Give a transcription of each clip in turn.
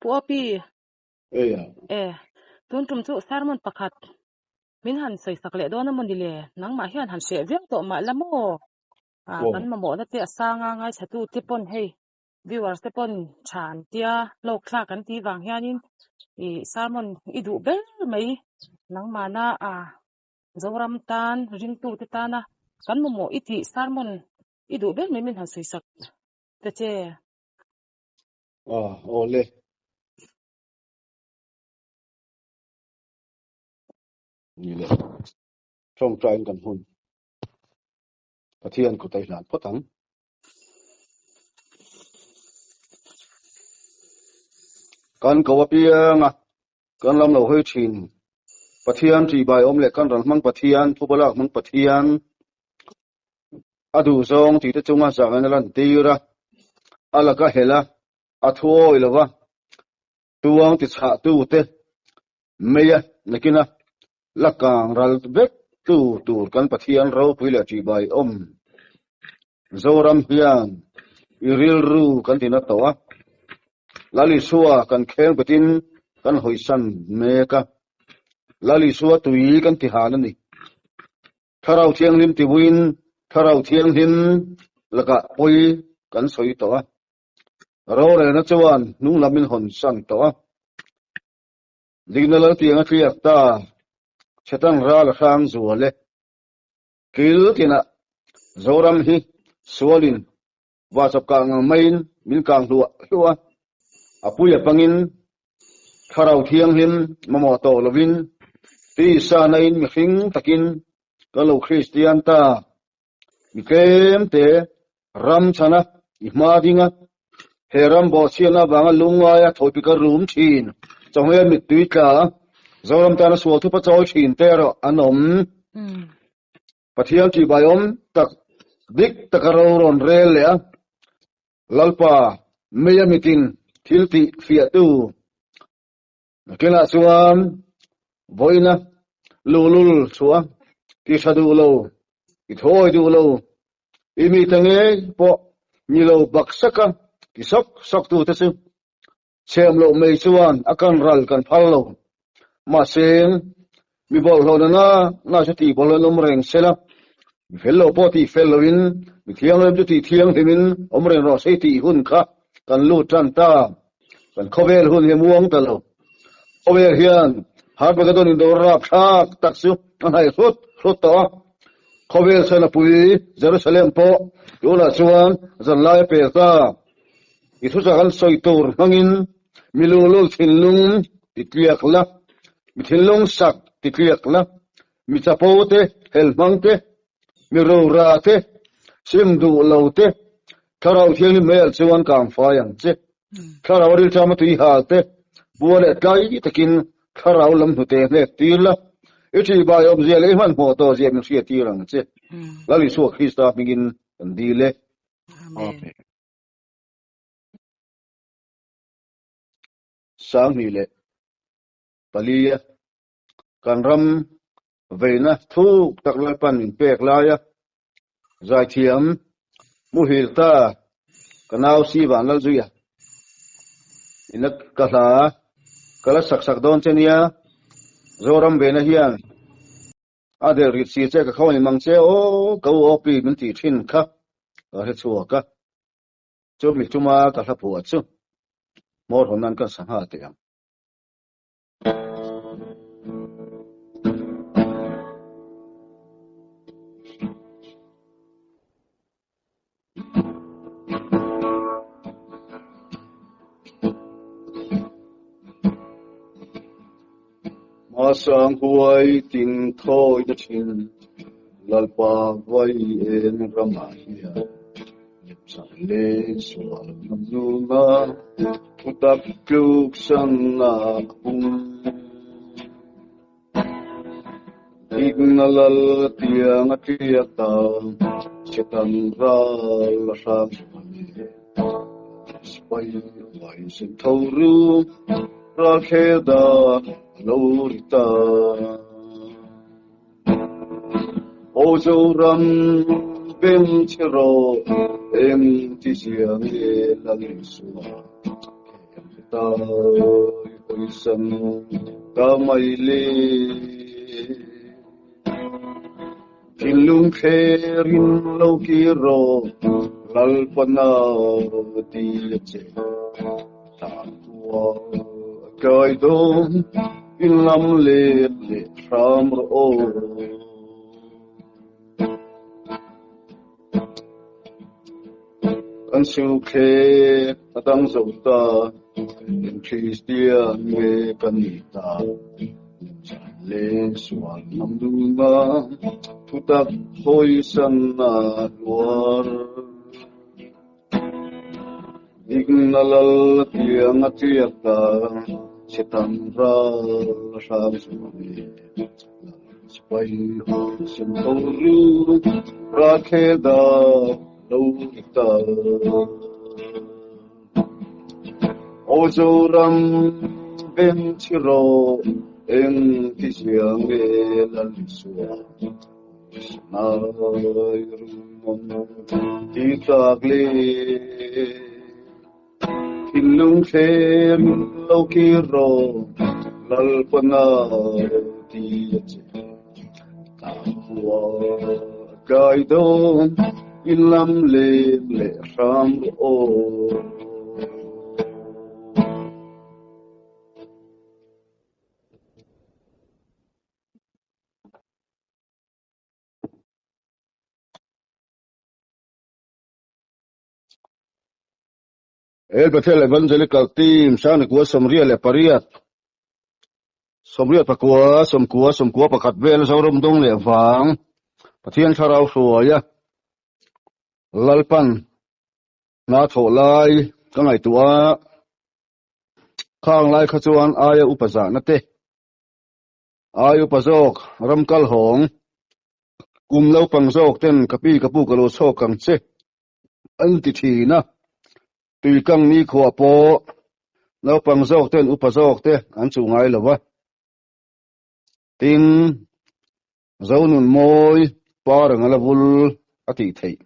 Pu Opi. Eia. E, tun tum chu sermon pakhat min han sawi sak leh dawn a maw ni le? Nangmah hian han hreh viau tawh mah la maw? Ah, kan mamawhna te a sang a, ngaithla te pawn hei viewers te pawn tha an tia, hlawk thlak an tih vang hianin i sermon i duh ber mai nangmahna ah Zoram tan, ringtute tana kan mamawh i tih sermon i duh ber mai min han sawi sak ta che. Ah, aw le. Ni le. Tawngtain kan hun. Pathian kut a i hlan phawt ang. Kan ko apianga kan lam lo hawi thin. Pathian ṭihbai awm leh kan ral hmang Pathian, thubalak hmang Pathian, a duhzawng tihte chunga zahngaiin a lantir a, a laka helh a, a thu awi lo va, tuang tichhahtute meia nakina la kang ral vek tu tur kan Pathian ropui leh ṭihbai awm Zoram hian i rilru kan ti na tawh a, Lal Isua kan kheng betin kan hawisan mek a, Lal Isua tui kan ti han a ni. Thlarau Thianghlim tibuin Thlarau Thianghlim lakah pawi kan sawi tawh a, rorelna chuan hnung lam in hawn san tawh a. Dikna Laltiang a tliak ta, Chetan ral a hrang zual e. Kil tinah Zoram hi sualin vachawp kah ngang maiin min kang hluah hluah a, a pui a pangin Thlarau Thianghlim mamawh tawh lovin tisa naiin mihring takin kan lo Kristian ta. Mi tlemte ram chhana i hma dinga he ram bawhchhiatna avanga lungngaia thawipik a rum thin chawhmeh mittui tla Zoram tana sual thupa chawi thin te erawh an awm. Pathian tihbaiawm tak dik taka ro rawn rel leh a, Lalpa meia mitin thil tih fiahtu Nakinah chuan vawiina luhlul chhuah ti tha duh lo, i thawi duh lo, i mite ngei pawh ni lo baksaka ti sawk sawk tute chu chhem loh mai chuan a kan ral kan phal lo. Mahse, mi bawlhhlawhna na na chu tih bawlhhlawh an awm reng se la, mi fel lo pawh tih fel loin, mi thianghlim chu tih thianghlimin awm reng rawh se tih hun kha kan lut tan ta. Kan khawvel hun hi a muang ta lo. Khawvel hian Harmagedon in dawr rap thlak tak chu a hnaih hrut hrut tawh a. Khawvel chhan a pui Jerusalem pawh tunah chuan zanlai a pel ta. I thuchah kan sawi tur hmangin mi luhlul thinlung ti tliak la, mi thinlung sak ti tliak la, mi chapo te, helhmang te, mi rora te, sim duh lo te, Thlarau Thianghlim hmel chuan kang fai ang che. Thlarau rilṭam a tui hal te, bua leh tlai takin Thlarau lam hnute hnek tir la, i ṭihbai awmzia leh i hmanhmawh tawh zia min hriat tir ang che. Lal Isua Krista hmingin kan dil e. Amen. Sanghnih leh palia kan ram veina thuk tak Lalpan min pek laia zaithiam muhil ta ka nau si van lal zuia ina ka hla ka la sak sak dawn che nia Zoram veina hian a del rit si che ka khawn in mang che aw ka u OP min tih thin kha ka hre chhuak a. Chu mi tuma ka hla phuah chu hmawr hawn nan kan sangha teh ang. Masang huai tin thawi na thin Lalpa vai en ramah hian Lepchak leh sual nuna thutak tluk sanna a pung. Dikna lal tiang a tliak ta, Setan ral a hram le. Sipai uai sen tho ru, ral khel da a lo ri ta. Aw Zoram beng che rawh, eng ti zia nge Lal Isua khem ta. ata i hawisan ta mai le. Thinlung thlerin lo kir rawh, Lalpana ti a che. Tan khua a tlai dawn, in lam let leh hram rawh aw. Kan sukthlek a dang zo ta, eng Kristian nge ka nih ta? Lemchan leh sual hnam duna thutak hawisan a hluar. Dikna lal tiang a tliak ta, Setan ral a hram zuam e. Lal sipai ho sem tho ru, Rakhel da lo ri ta. Aw Zoram beng chhi rawh, eng ti zia nge Lal Isua. Ti tlak le thinlung thlem lo kir rawh Lalpana ti a che ta khua tlai dawn in lam lem leh hram rawh aw. El Bethel Evangelical Team Sangnikua sawmriat leh pariat sawmriat pakua sawmkua sawmkua pakhat vel Zoram dawng leh vang Pathian thlarau hruaia Lalpan hna thawh lai ka ngaihtuah a khang lai kha chuan aia upa zahna te Ai upa zawk, ram kal hawng, kum naupang zawk ten ka pi ka pu ka lo chhawk ang che an ti thin a, tuikang nikhua pawh naupang zawk ten upa zawk te an chuh ngai lo va. Tin, Zonun mawi par ang a la vul a tih theih.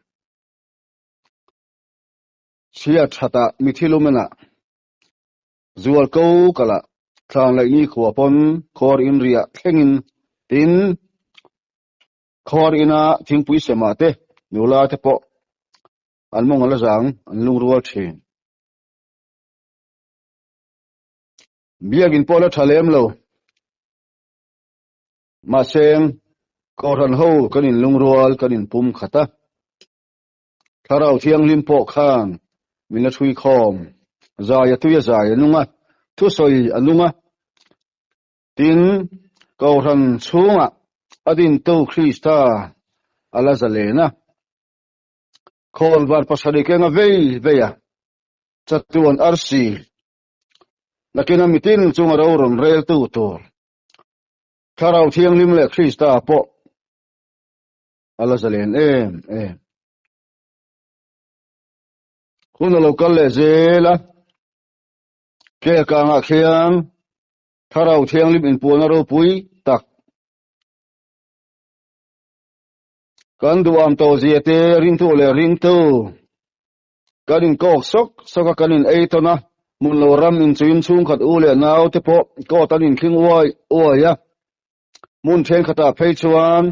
Chhiat thatah mithilumenah Zual ko kala thlan laih ni khua pawn khawr in riah thlengin tin khawr ina thingpui semah te nula te pawh an mawng a la zang an lungrual thin. Biakin pawh la tha lem lo mahse Kohhran ho kan in lungrual kan in pum khat a. Thlarau Thianghlim pawh khan min la ṭhui khawm. Zai a tui a zai a nung a, thusawi a nung a. Tin, Kohhran chhungah a dintu Krista a la zalen a. Khawnvar pasarih keng a vei vei a, chatuan arsi nakin a mitin chunga ro rawn reltu tur Thlarau Thianghlim leh Krista pawh a la zalen em em. Hun a lo kal leh zel a, Kelkangah khian Thlarau Thianghlim inpuanna ropui tak kan duham tawh zia te ringtu leh ringtu kan inkawk sawk sawk a, kan in ei tawn a, hmun lo ram inchuin chhungkhat u leh nau te pawh court an inkhing uai uai a, hmun thenkhatah phei chuan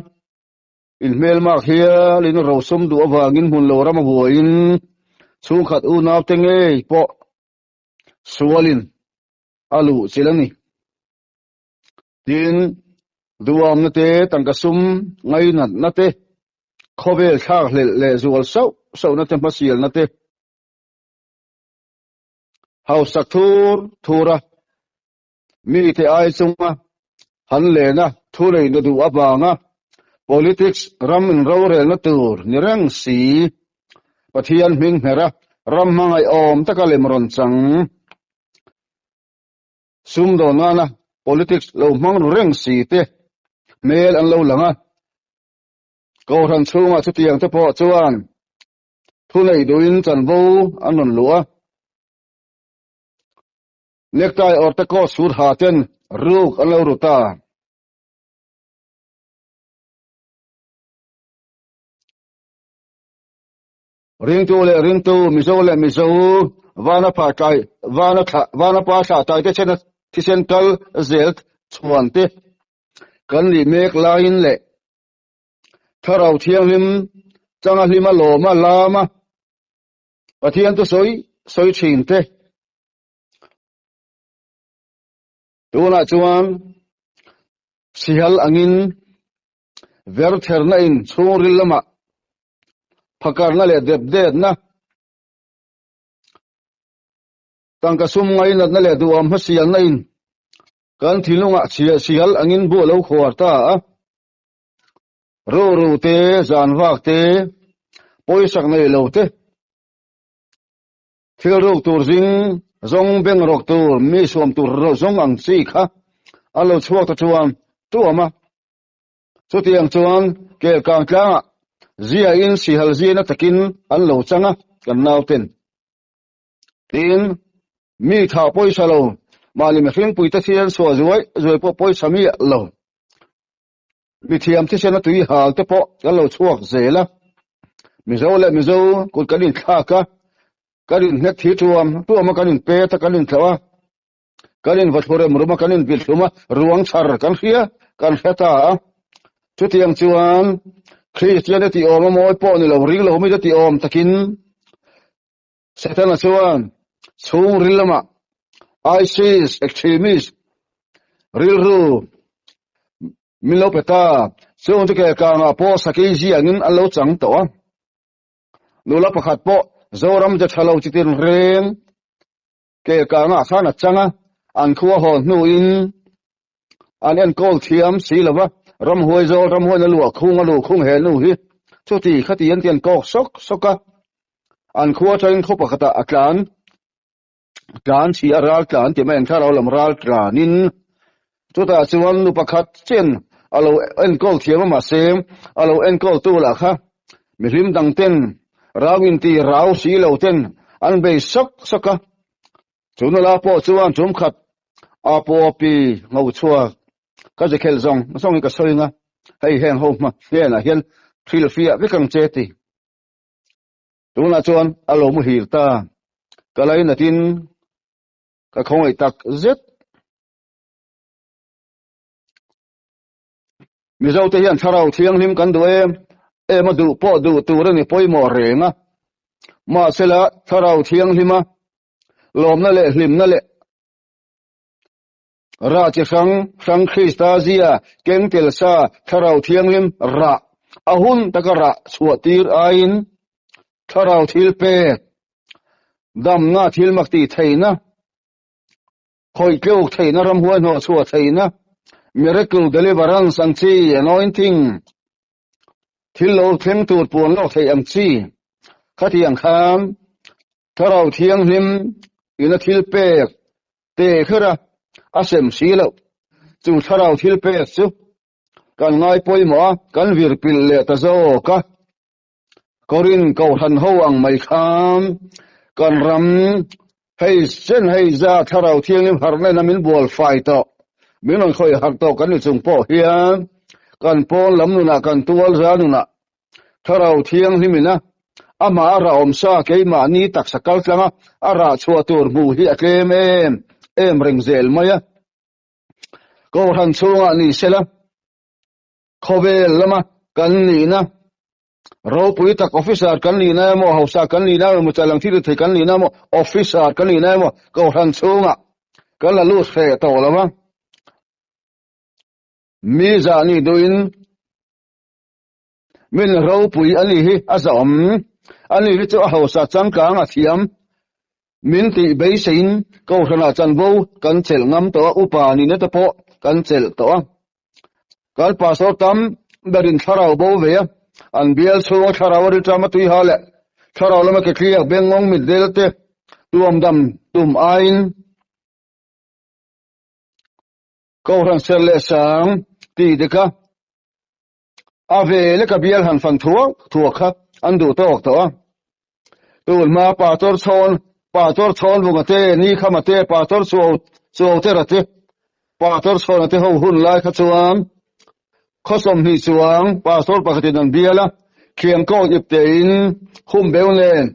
Inhmelmak hialin rosum duh avangin hmun lo ram a buaiin chhungkhat unaute ngei pawh sualin a luh chilh a ni. Tin, duamna te, tangka sum ngainatna te, khawvel thlakhlelh leh zual sauh sauhna te hmasialna te, hausak thur thura Mite ai chunga han lena thu neihna duh avanga politics ram inrorelna tur ni reng si, Pathian hming hmera ram hmangaihawm taka lem rawn chang sumdawn nana politics lo hmang ru reng si te hmel an lo lang a. Kohhran chhungah chutiang te pawh chuan thu neih duhin chanvo an rawn luh a. Necktie awr te coat suit ha ten ruk an lo ru ta. Ringtu leh ringtu, Mizo leh Mizo, Vana pa tlai Vana thlah Vana pa thlah tai te chena thisen kal zel chhuan te kan nih mek laiin leh Thlarau Thianghlim changa hlima lawma lama Pathian chu sawi sawi thin te. Tunah chuan sihal angin vertherna in chhungril lamah phakarna leh depdetna, tangka sum ngainatna leh duham hmasialna in kan thinlungah sihal angin bu a lo khuar ta a. Ruru te, zanvak te, pawisak nei lo te, Thil ruk tur zing zawng beng rawk tur mi suam tur zawng ang chi kha a lo chhuak ta chuan tuam a. Chutiang chuan Kelkang tlangah ziain sihal ziaina takin an lo chang a kan nauten. Tiin mi tha pawisa lo mahni mihringpuite thian suah zuai zuai pawh pawisa miah lo. Mithiam thisen a tui hal te pawh kan lo chhuak zel a, Mizo leh Mizo kut kan inthlak a, kan inhnek thi tuam tuam a, kan inpet a, kan inthlauh a, kan invathlu rem rum a, kan inbilhlum a, ruang chhar kan hria kan hre ta a. Chutiang chuan Kristian te tih awm a mawi pawh ni lo, ring lo mite tih awm takin Setana chuan chhungril lamah ISIS extremist rilru min lo pe ta, chung chu Kelkangah pawh sakei ziangin an lo chang tawh a. Nula pakhat pawh Zoram ze tha lo chitin reng Kelkangah khan a chang a, an khua haw hnuin an enkawl thiam si lo va, ramhuai zawl ramhuaina luah khung a luh khung he nu hi chuti khati an ti an kawk sawk sawk a, an khua atangin khaw pakhatah a tlan tlan chhi a ral tlan tih mai an thlarau lam ral tlanin chutah chuan nu pakhat chen a lo enkawl thiam a mahse a lo enkawl tu lah kha mihlim dang ten rau inti rau si lo ten an bei sawk sawk a. Chu nula pawh chuan tum khat a pawpi ngo chhuak ka ze khelh zawng zawng hi ka sawi anga, hei heng ho hma hnenah hian hrilhfiah vek ang che ti. Tunah chuan a lo muhil ta, ka lainatin ka khawngaih tak zet. Mizote hian thlarau thianghlim kan duh em em a, duh pawh duh tur a ni pawimawh reng a. Mahsela thlarau thianghlima lawmna leh hlimna leh rah chi hrang hrang Krista zia keng tel sa thlarau thianghlim rah a hun taka rah chhuah tir aiin thlarau thil pek damna thil mak tih theihna Khawih tluk theihna ramhuai hnawh chhuah theihna, miracle deliverance ang chi, anointing, thil lo thleng tur puan lawk theih ang chi, khatiang khan Thlarau Thianghlim ina thil pek te kher a, a sem si loh. Chu Thlarau thil pek chu kan ngai pawimawh a, kan vir pilh leh ta zawk a. Korin Kohhran ho ang mai khan kan ram hei chen hei za Thlarau Thianghlim harh nen a min bual fai tawh, min rawn khawih harh tawh kan ni chung pawh hian kan pawn lam nunah kan tual za nunah Thlarau Thianghlim ina amah a rah awm sa keimahni taksa kal tlanga a rah chhuah tur hmuh hi a tlem em em reng zel mai a. Kohhran chhungah ni sela. Khawvel lama kan nihna, ropui tak officer kan nihna emaw, hausa kan nihna emaw, chalang thil thei kan nihna emaw, officer kan nihna emaw, kohhran chhungah kan la lut hreh tawh lo va. Mi zah nih duhin min ropui a nih hi a zahawm. Ani hi chu a hausa changkang a thiam. Min tih beiseiin kohhranah chanvo kan chelh ngam tawh a, upa nihna te pawh kan chelh tawh a. Kan pastor tam berin thlarau bo ve a, an bial chhunga thlarau a rilṭam a tuiha leh thlarau lama ke tliak bengngawng mitdel te tuam dam tum aiin kohhran ser leh sang tih dik a, a ve leka bial han fan thuak thuak kha an duh tawk tawh a. Tun hma pastor chhawn pastor chhawn vunga te ni khama te pastor chuau chuau te ra te pastor chhawna te ho hun lai kha chuan khaw sawmhnih chuang pastor pakhatin an bial a, khiang kawt ip tein hum beu nen.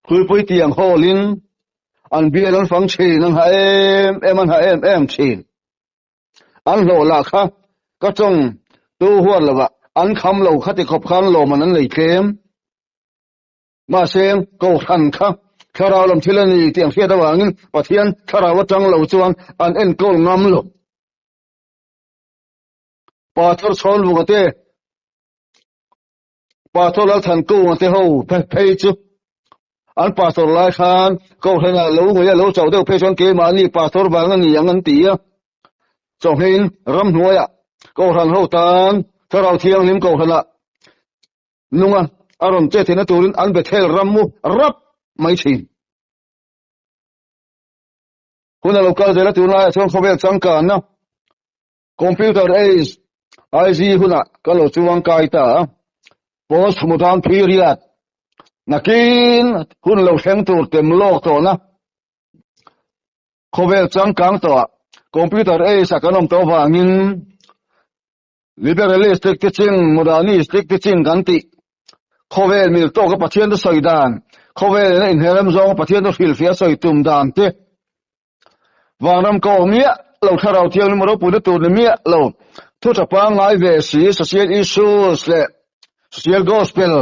Tuipui tiang hawlin an bial an fang thin, an ha em em an ha em em thin. An hlawh lah kha ka tawng tu huat lovah an kham lo kha ti khawp khan lawmman an lei tlem. Mahse, Kohhran kha thlarau lam thil a ni tih an hriat avangin Pathian thlarau atang lo chuan an enkawl ngam lo. Pastor Chhawnvunga te, Pastor Lalthankunga te ho phei chu an pastor lai khan Kohhranah lo ngei a lo chauh deuh phei chuan keimahni pastor vang a ni ang an ti a. Chawhmeiin ramhnuaiah Kohhran ho tan Thlarau Thianghlim Kohhranah nunga a rawn che theihna turin an Bethel ram mu rap mai thin. Hun a lo kal zel a, tunlaiah chuan khawvel changkanna computer age IG hunah ka lo chuang kai ta a, post modern period nakin hun lo thleng tur tem lawk tawhna khawvel changkang tawhah computer age ah kan awm tawh avangin Liberalistic teaching, Modernistic teaching kan tih khawvel mil tawka Pathian chu sawi dan, khawvel ina inherem zawnga Pathian chu hrilhfiah sawi tum dan te, vanram ka awm miah lo, thlarau thianghlim ropuina tur ni miah lo, thu tha pangngai ve si, social issues leh social gospel,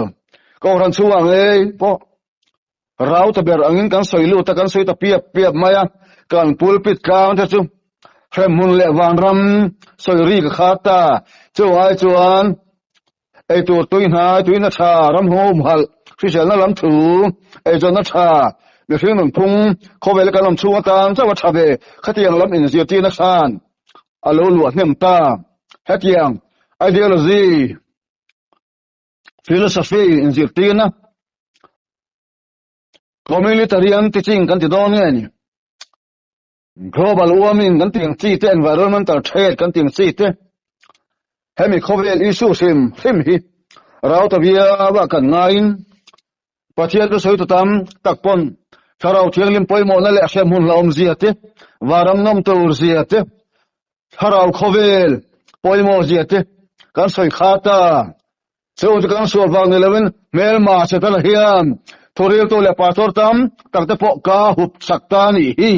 kohhran chhungah ngei pawh Rau ta ber angin kan sawi lut a, kan sawi ta piap piap mai a, kan pulpit tlang te chu hremhmun leh vanram sawi ri ka khat ta. Chu ai chuan eitur tui hnai, tuina tha, ramhum halh, hriselna lam thu, eizawnna tha, mihring nunphung, khawvel kan awm chhung atan chauh a tha ve, khatiang lam inzirtirna khan a lo luah hnem ta. Hetiang ideology. Philosophy inzirtirna Communitarian teaching kan ti dawn nge ni? Global warming kan tih ang chi te, environmental threat kan tih ang chi te, hemi khawvel issue hrim hrim hi rau ta viau a kan ngaiin Pathian chu sawi ta tam tak pawn Thlarau Thianghlim pawimawhna leh hremhmun hlauhawmzia te, vanram nawm tur zia te, Thlarau khawvel pawimawh zia te kan sawi khat a, chu chu kan sual vang ni loin hmelma Setana hian thuriltu leh pastor tam tak te pawh ka hup sak ta a nih hi.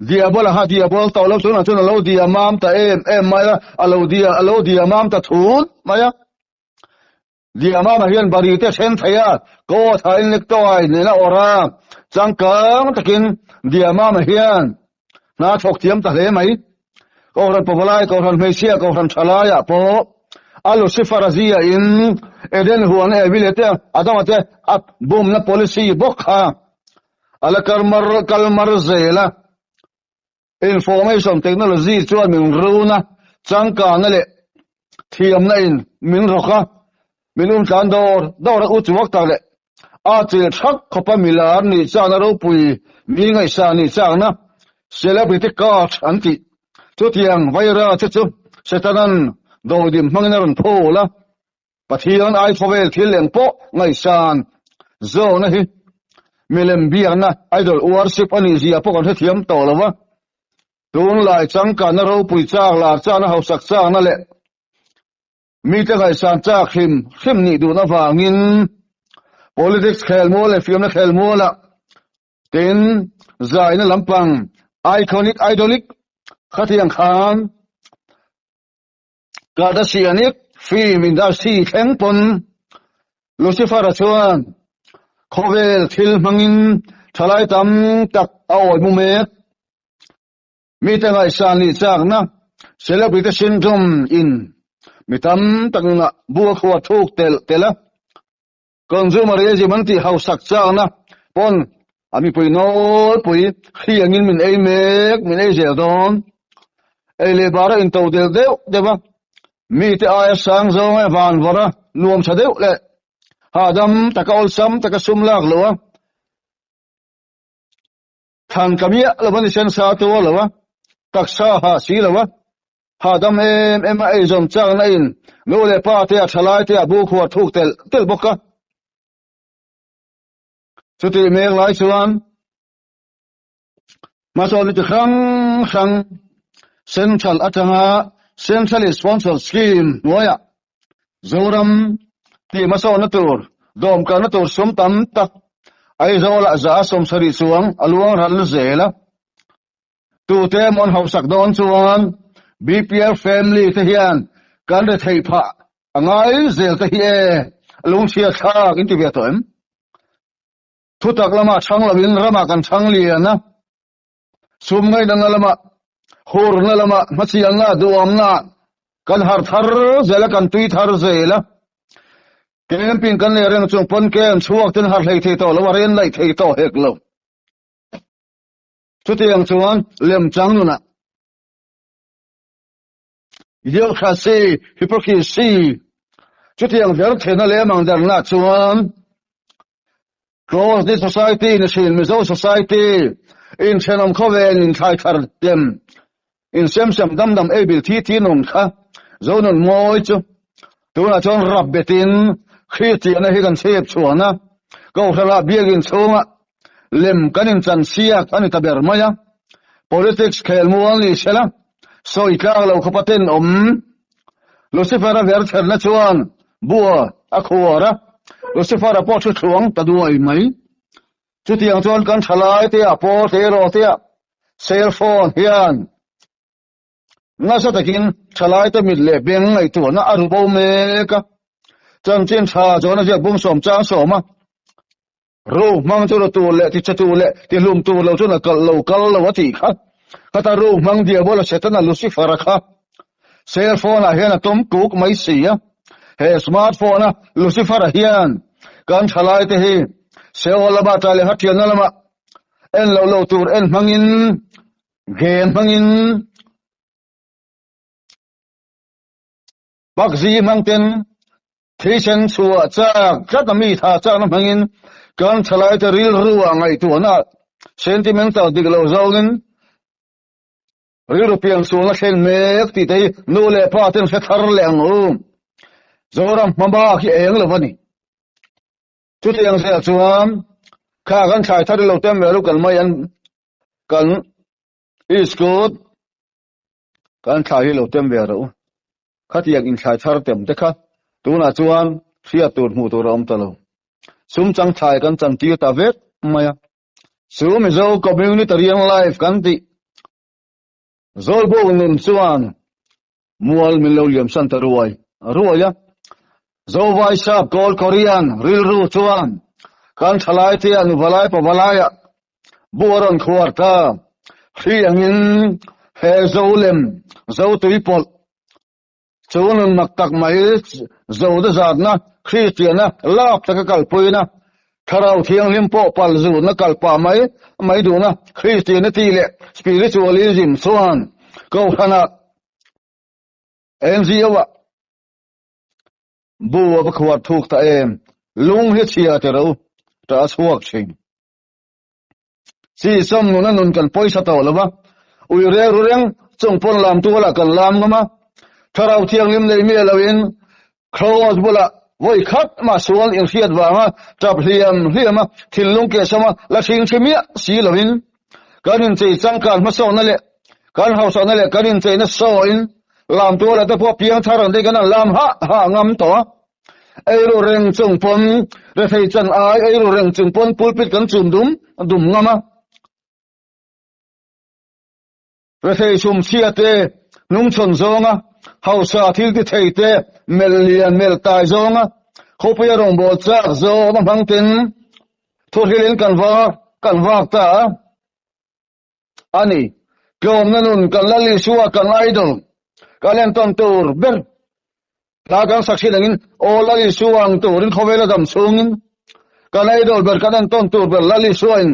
Diabola kha diabol tawh lo tunah chuan a lo dia mam ta em em mai a, a lo dia a lo dia mam ta thut mai a. Diamama hian bari te then thei a, kaw thain lek tawai nena awrh a, changkang takin Diamama hian hna thawk thiam ta hle mai. Kohhran pavalai, Kohhran hmeichhia, Kohhran thalaiah pawh a Lucifer a zia in Eden huan Evi leh te Adama te a bumna policy bawk kha a la kalmar kalmar zel a. Information technology chuan min run a, changkanna leh thiamna in min rawk a, min umtlan dawr dawr a, u chuak tak leh a chil thak khawpa milar nih chakna ropui mi ngaihsa nih chakna celebrity cult an tih chutiang vaira te chu Setanan dawidim hmangin a rawn phul a, Pathian ai khawvel thil eng pawh ngaihsan zawhna hi milem biakna idol worship a nih zia pawh kan hrethiam tawh lo va. Tunlai changkanna ropui chak lar chakna hausak chakna leh mite ngaihsan chak hrim hrim nih duhna vangin politics khelmual leh fiamna khelmualah tin zaina lampang iconic idolic khatiang khan Kardashian-i film industry thleng pawn Lucifer-a chuan khawvel thil hmangin thalai tam tak a awi mu mek. Mite ngaihsan nih chakna celebrity syndrome in mi tam tak nunah bu a khuar thuk telh telh a. Consumerism an tih hausak chakna pawn a mipui nawlpui hri angin min ei mek, min ei zel dawn. Ei leh bara into del deuh deuh a, mite aia sang zawng e van vawrh a, nuam tha deuh leh hahdam taka awlsam taka sum lak loh a, thlan ka miah lo a ni sen sa tuar lo a, taksa hah si lo a, hahdam em em a eizawn chakna in nu leh pa te a thalai te a bu khuar thuk telh telh bawk a. Chutih mek lai chuan hmasawn ti hrang hrang Central atanga Centrally Sponsored Scheme hnuaiah Zoram tih hmasawnna tur dawmkalna tur sum tam tak. Aizawlah 70 chuang a luang ral zel a. Tute mawn hausak dawn chuan BPL family te hian kan re theih phah a ngai zel te hi e lungchhia thlak in ti ve tawh em? Thutak lamah chhang lovin ramah kan chhang lian a, sum ngaihna lamah, hurna lamah, hmachialna, duhawmna kan har thar zel a, kan tui thar zel a. Camping kan leh reng chung pawn camp chhuak ten har hlei thei tawh lo a, ren laih thei tawh hek lo. Chutiang chuan lemchang nunah Theocracy, Hypocrisy, chutiang ver theihna leh mang derna chuan Close knit society ni thin Mizo society inthenawm khawvel inthlai thar tem insemsem dam dam ei bil thi thi nun kha Zonun mawi chu tunah chuan rap betin Kristianna hi kan chhip chhuan a, Kohhranah biakin chhungah lem kan inchan siak a ni ta ber mai a, politics khel mual ni sela sawi tlak lo khawpa tenawm Lucifer-a ver therna chuan bua a khuar a, Lucifer-a pawh thu thluang ta duai mai. Chutiang chuan kan thalai te ah pawl te erawh te ah cell phone hian nasa takin thalai te mit leh beng ngaihtuahna a ru bo mek a, chanchin tha chuan a ziak bung sawm chang sawm a. Ro hmang chu ro tur leh ti che tur leh ti hlum tur lo chuan a kalh lo kal lo a tih kha. Khata ro hmang Diabola Setana Lucifer-a kha cell phone ah hian a tawm kuk mai si a. He smart phone a Lucifer-a hian kan thalai te hi Seol lama ṭah leh hlathianna lama en loh loh tur en hmangin game hmangin Pakzi hmang ten Thisen chhuah chak tlat a mi tha chakna hmangin kan thalaite rilru ah ngaihtuahna sentimental dik lo zawngin rilru piansualna thlen mek tih te hi nu leh pa ten hre thar leh ang u. Zoram hma bak hi eng lo a ni. Chutiang zel chuan kha kan thlai thar ilo tem ve lu kan mai an kan iskut Kan thlai hi lo tem ve rawh u. Khatiang inthlai thar tem te kha tunah chuan hriat tur hmuh tur a awm ta lo. Sum chang thlai kan chan tir ta vek mai a. Chu Mizo Communitarian Life kan tih Zawlbuk nun chuan mual min lo liam san ta ruai ruai a. Zovai sap Kawl Korean rilru chuan kan thalai te ah nuvalai pavalai ah Bu a rawn khuar ta. Hri angin he zo lem, zo tui pawlh chu nun mak tak mai zo da zatna, Kristianna lak taka kalpuina, Thlarau Thianghlim pawh pal zutna kal pah mai mai duhna Kristianity leh Spiritualism chuan Kohhranah NGO-ah bu a va khuar thuk ta em? Lung hi chhia teh ro, ṭah a chhuak thin. Chi sawm nuna nun kan pawisa tawh lo va, ui reng ru reng chung pawn lam tualah kan lam ngam a, Thlarau Thianghlim nei miah loin Kraws bulah vawi khat mah sual inhriat vanga tap hliam hliam a, thinlung kehsawma la hring hri miah si loin kan inchei changkan hmasawkna leh kan hausakna leh kan incheina sawiin lam tualah te pawh piangthar ang te kan han lam hah hah ngam tawh a. Eiru reng chung pawn rethei chan ai eiru reng chung pawn pulpit kan chum dum dum ngam a. Rethei chhum chhia te hnungchhawn zawnga hausa thil ti thei te melh lian melh tai zawnga khawpuia rawngbâwl chak zawng a hmang ten thuhrilin kan vak kan vak ta a a ni. Tlawmna nun kan Lal Isua kan idol kan entawn tur ber Hla kan sak thin angin Aw Lal Isua ang turin khawvela dam chhungin kan idol ber kan entawn tur ber Lal Isua in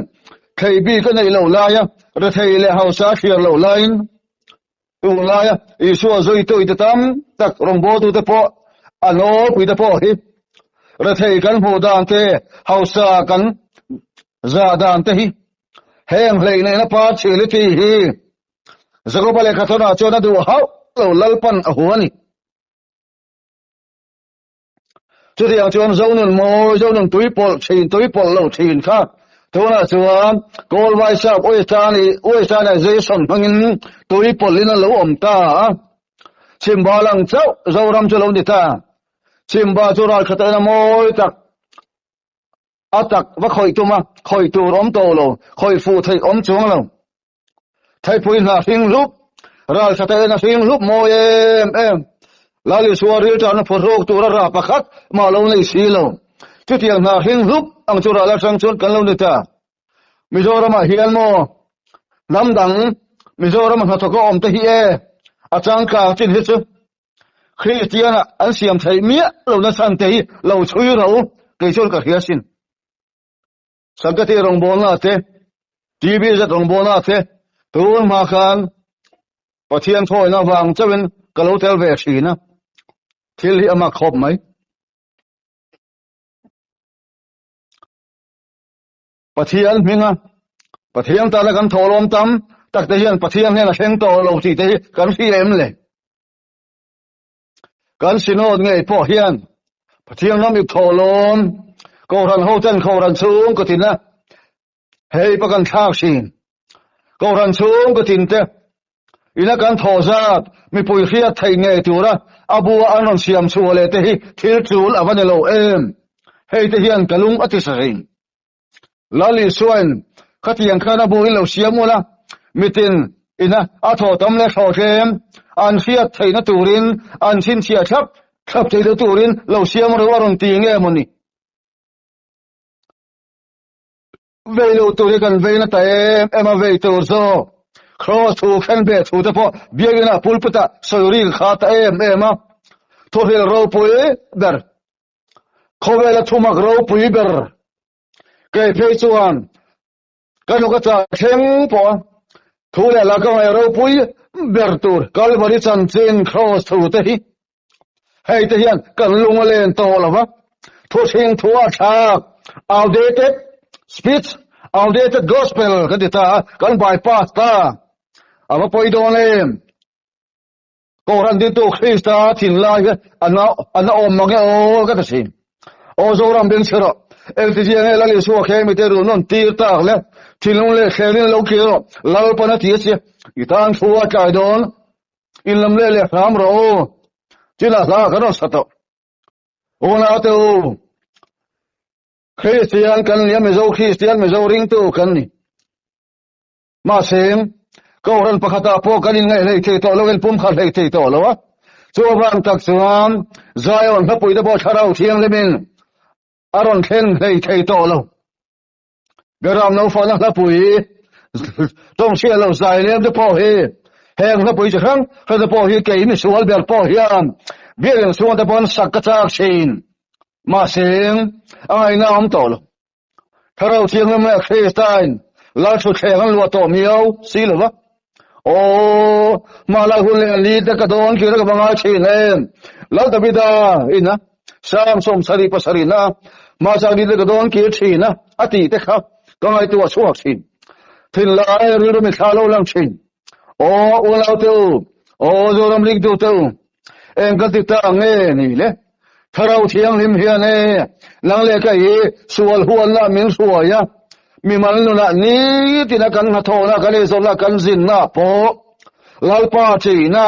thei bik a neih loh laia rethei leh hausa a hriar loh laiin tun laia Isua zuitu ite tam tak rawngbawltute pawh a nawlpuite pawh hi rethei kan hmuh dan te hausa kan zah dan te hi heng hleihneihna partiality hi Jakoba lehkhathawnah chuan a duh hauh lo Lalpan a hu a ni. Chutiang chuan Zonun mawi, Zonun tui pawlh thin, tui pawlh lo thin kha tunah chuan Kawlvai sap Westernization hmangin tui pawlhin a lo awm ta a. Chhimba lang chauh Zoram chu lo ni ta. Chhimba chu ralkhat aina mawi tak. A tak va khawih tum a, khawih tur awm tawh lo, khawih fuh theih awm chuang lo. Theipui hna hring hlup, ral tha te na hring hlup mawi em em. Lal Isua rilṭahna phawrhawk tura rah pakhat mah lo nei si lo. Chutiang hna hring hlup ang chu ral atang chuan kan lo ni ta. Mizoramah hian maw hnam dang Mizorama hnathawka awm te hi e a changkang chin hi chu Kristiana an siam theih miah lohna chhan te hi lo chhui ro kei chuan ka hria sin. Sankati rawngbawlna te, TBZ rawngbawlna te tun hma khan Pathian thawina vang chauhin ka lo tel ve thin a, thil hi a mak khawp mai. Pathian hminga Pathian tana kan thawhlawm tam tak te hian Pathian hian a thleng tawh lo tih te hi kan hria em le? Kan synod ngei pawh hian Pathian ram ip thawhlawm Kohhran hoten Kohhran chhung ka tin a, hei pa kan thlak thin. Kohhran chhung ka tin te ina kan thawh zat mipui hriat theih ngei tura a bua an rawn siam chhuah leh te hi thil tul a va ni lo em? Hei te hian ka lung a ti sa thin. Lal Isuain khatiang khan a bu in lo siam ula, mitin ina a thaw tam leh thaw tlem an hriat theihna turin an chhinchhiah thlap thlap theihna turin lo siam ro a rawn ti nge mawni? Vei lo tur hi kan vei na ta em em a, vei tur zawk Kraws thu khen ve thu te pawh biakina pulpit-ah sawi ring kha ta em em a, thuhril ropui ber Khawvela thumak ropui ber kei phei chuan ka nu ka chah thleng pawh a, thu leh la ka ngaih ropui ber tur Kalvari chanchin Kraws thu te hi hei te hian kan lung a len tawh lo va, thu hring thu a thlak outdated speech, outdated gospel kan ti ta a, kan bypass ta a va pawi dawn em. Kohhran dintu Krista thinlai hi an a awm mange aw ka ti thin. Aw Zoram beng chhe rawh, engtizia nge Lal Isua khe mite run rawn tir tak le, thinlung leh thlengin lo kir rawh, Lalpan a ti a che, i tan thu a tlai dawn, in lam leh leh hram rawh u, chinah hla kan rawn sa tawh. Unaute u, Kristian kan ni a, Mizo Kristian, Mizo ringtu kan ni. Mahse, Kohhran pakhatah pawh kan inngaih hlei thei tawh lo, inpumkhat hlei thei tawh lo a. Chu avang tak chuan Zion hlapuite pawh Thlarau Thianghlimin a rawn thlen hlei thei tawh lo. Beram Naufana hlapui tawng hriat lo zai lem te pawh hi heng hlapui chi hrang hrang te pawh hi kei misual ber pawh hian biakinn chhungah te pawh an sak ka chak thin. Mahse, a ngaihna a awm tawh lo. Thlarau Thianghlim leh Kristain Lal thutthleng an luah tawh miau si lo va. Aw, hmalai hun leh li te ka dawn kir ka va ngai thin em. Lal Davida ina Psalm 77 na hmachak ni te ka dawn kir thin a, a tih te kha ka ngaihtuah chhuak thin. Thinlai rilru mithla lo lang thin. Aw, unau te u, aw Zoram ringtu te u, Eng ka ti ta nge ni le? Thlarau Thianghlim hian e, nang leh ka hi sual huanna min hruai a, mimal nunah nitina kan hnathawhna, kan eizawnna, kan zinna pawh Lalpa ṭihna,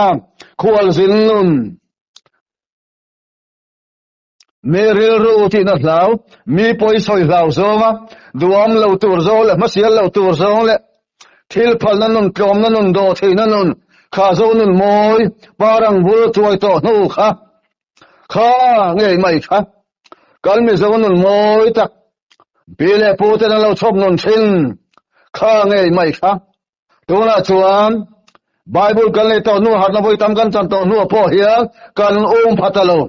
khualzin nun, mi rilru tihna hlau, mi pawisawi hlau zawnga duam lo tur zawng leh hmasial lo tur zawng leh thil phalna nun, tlawmna nun, dawhtheihna nun, kha zo nun mawi, parang bul tuai tawh hnu kha, kha ngei mai kha, kan mizo nun mawi tak, pi leh pu ten an lo chhawp nun thin, kha ngei mai kha. Tunah chuan Bible kan lei tawh hnu harhna vawi tam kan chan tawh hnuah pawh hian kan um pha ta lo.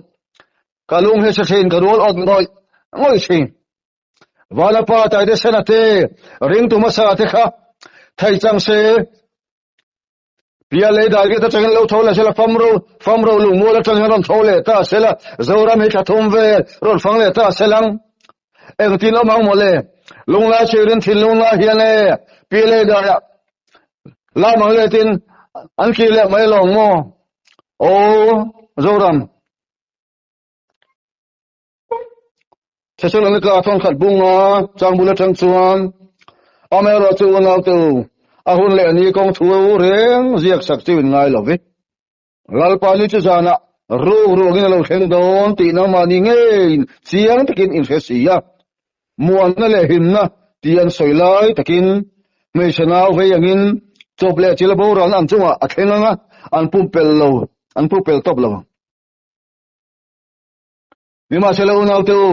Ka lung hi hre thin, ka rual awt ngawih ngawih thin. Vanapa Taite Sena te, ringtu hmasa te kha thei chang se, Pia lei dai te atangin lo tho leh sela, fam ro, fam ro lungmual atangin rawn tho leh ta sela, Zoram hi thla thum vel rawn fang leh ta selang. Engtin awm ang mawle, lunglai chhirin thinlung lai hian e, pi lei daiah lam ang letin an ki leh mai lawng maw? Aw, Zoram. Thesalonika thawnkhat bunga changbul atang chuan amaherawh chu unaute u, a hun leh ni kawng thu reng ziak sak chu in ngai lo vi. Lalpa ni chu zanah ruk ruangin a lo thleng dawn tih nangmahni ngeiin chiang takin in hre si a. Muanna leh himna tih an sawi lai takin hmeichhe nau vei angin chawp leh chil boralna an chungah a thleng ang a, an pumpelh lo, an pumpelh tawp lo ang. Nimahsela unaute u,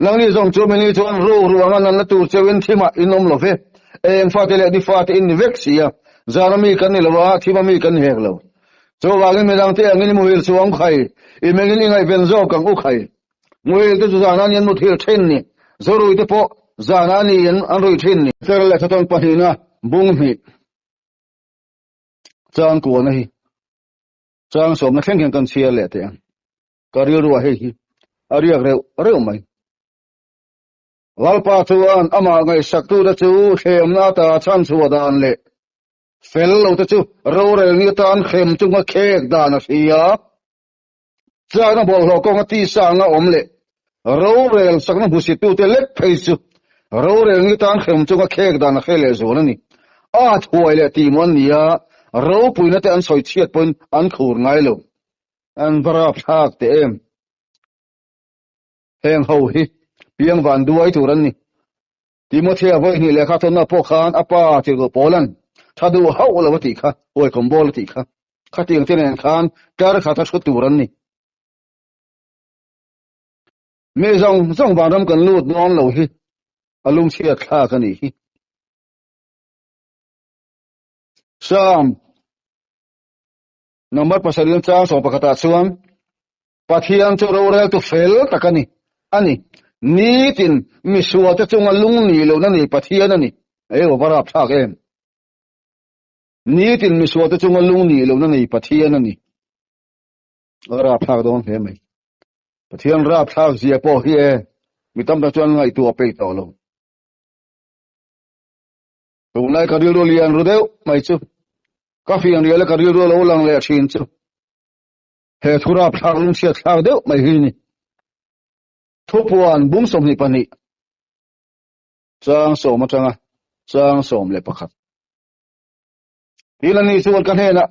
nangni zawng chu mini chuan ru ruanga nanna tur cheuhin thimah in awm lo ve, eng fate leh ni fate in ni vek si a, zana mi kan ni lo a, thima mi kan ni hek lo. Chuvangin midangte angin i muhil chu ang khai, i mengin i ngaihven zawk ang u khai. Muhil te chu zana ni an muthil thin ni, zorui te pawh zana ni in an rui thin ni. Fer leh thatawn pahnihna bung hnih chang kualna hi chang sawmna thleng hian kan chhiar leh teh ang. Ka rilru ah hei hi a riak reuh reuh mai. Lalpa chuan amah ngaihsaktute chu thlemna ata chhanchhuah dan leh fel lote chu rorel ni atan hrem chunga khek dan a hria. Chakna bawlhhlawh kawnga tisa anga awm leh rorel sakna hmusittute lek phei chu rorel ni tan hrem chunga khek dan a hre leh zual a ni. At huai leh tihmawh an ni a, ropuina te an sawi chhiat pawhin an khur ngai lo. An va rapthlak teh em? Heng ho hi piang van duai tur an ni. Timothea vawi hnih lehkha thawnna pawh khan a pa tirhkoh Paulan tha duh hauh lo a tih kha, huaikawm bawl a tih kha. Khatiang te nen khan kar khat a thu tur an ni. Mi zawng zawng vanram kan lut dawn lo hi a lungchhiat thlak a nih hi. Psalm number pasarih chang sawm pakhatah chuan Pathian chu roreltu fel tak a ni. A ni. Nitin misualte chunga lung nih lohna nei Pathian a ni. Eo va rapthlak em! Nitin misualte chunga lung nih lohna nei Pathian a ni. A rapthlak dawn hle mai. Pathian rapthlak zia pawh hi e, mi tam tak chuan ngaihtuah peih tawh lo. Tunlai ka rilru lian ru deuh mai chu. Ka fian rial a ka rilru lo lang leh thin chu. He thu rapthlak lungchhiat thlak deuh mai hi ni. Thupuan bung 22 chang sawm atanga chang 11. Tin ani chuan ka hnenah,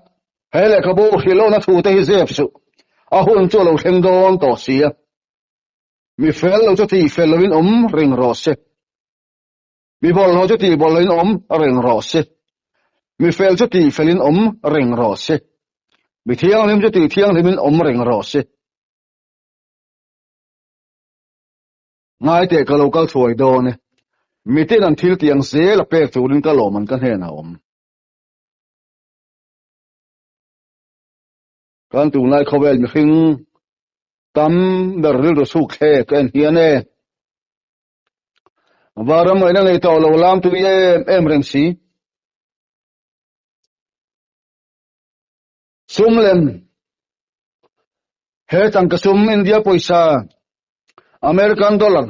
He lehkhabu hrilhlohna thu te hi zep suh, a hun chu a lo thleng dawn tawh si a. Mi fel lo chu tih fel loin awm reng rawh se. Mi bawlhhlawh chu tih bawlhhlawhin awm reng rawh se. Mi fel chu tih felin awm reng rawh se. Mi thianghlim chu tih thianghlimin awm reng rawh se. Ngaiteh ka lo kal thuai dawn e. Mitin an thil tiang zel a pek turin ka lawm an ka hnenah awm. Kan tunlai khawvel mihring tam ber rilru chhuk thlek ka en hian e. Varam ngaihna nei tawh lo lam tui em em reng si. Sum lem he tangka sum India pawisa American dollar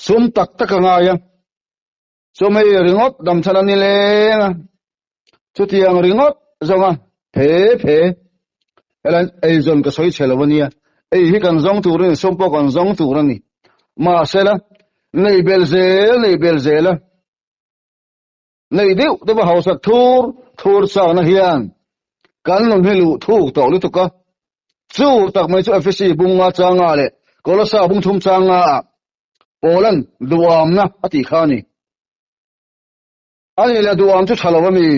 sum tak tak a ngai a chumei ringawt damchhan a ni leng a chutiang ringawt zawnga phe phe helan eizawn ka sawi chhe lo ania ei hi kan zawng tur ani sum pawh kan zawng tur ani mahsela nei bel zel nei bel zel a nei deuh deuh a hausak thur thur chakna hian kan nun hi luh thuk tawh lutuk a chu tak mai chu Efesi bunga changa leh Kolosa bung thum changa ah Paulan duamna a tih kha a ni. A nih leh duam chu tha lo a mi.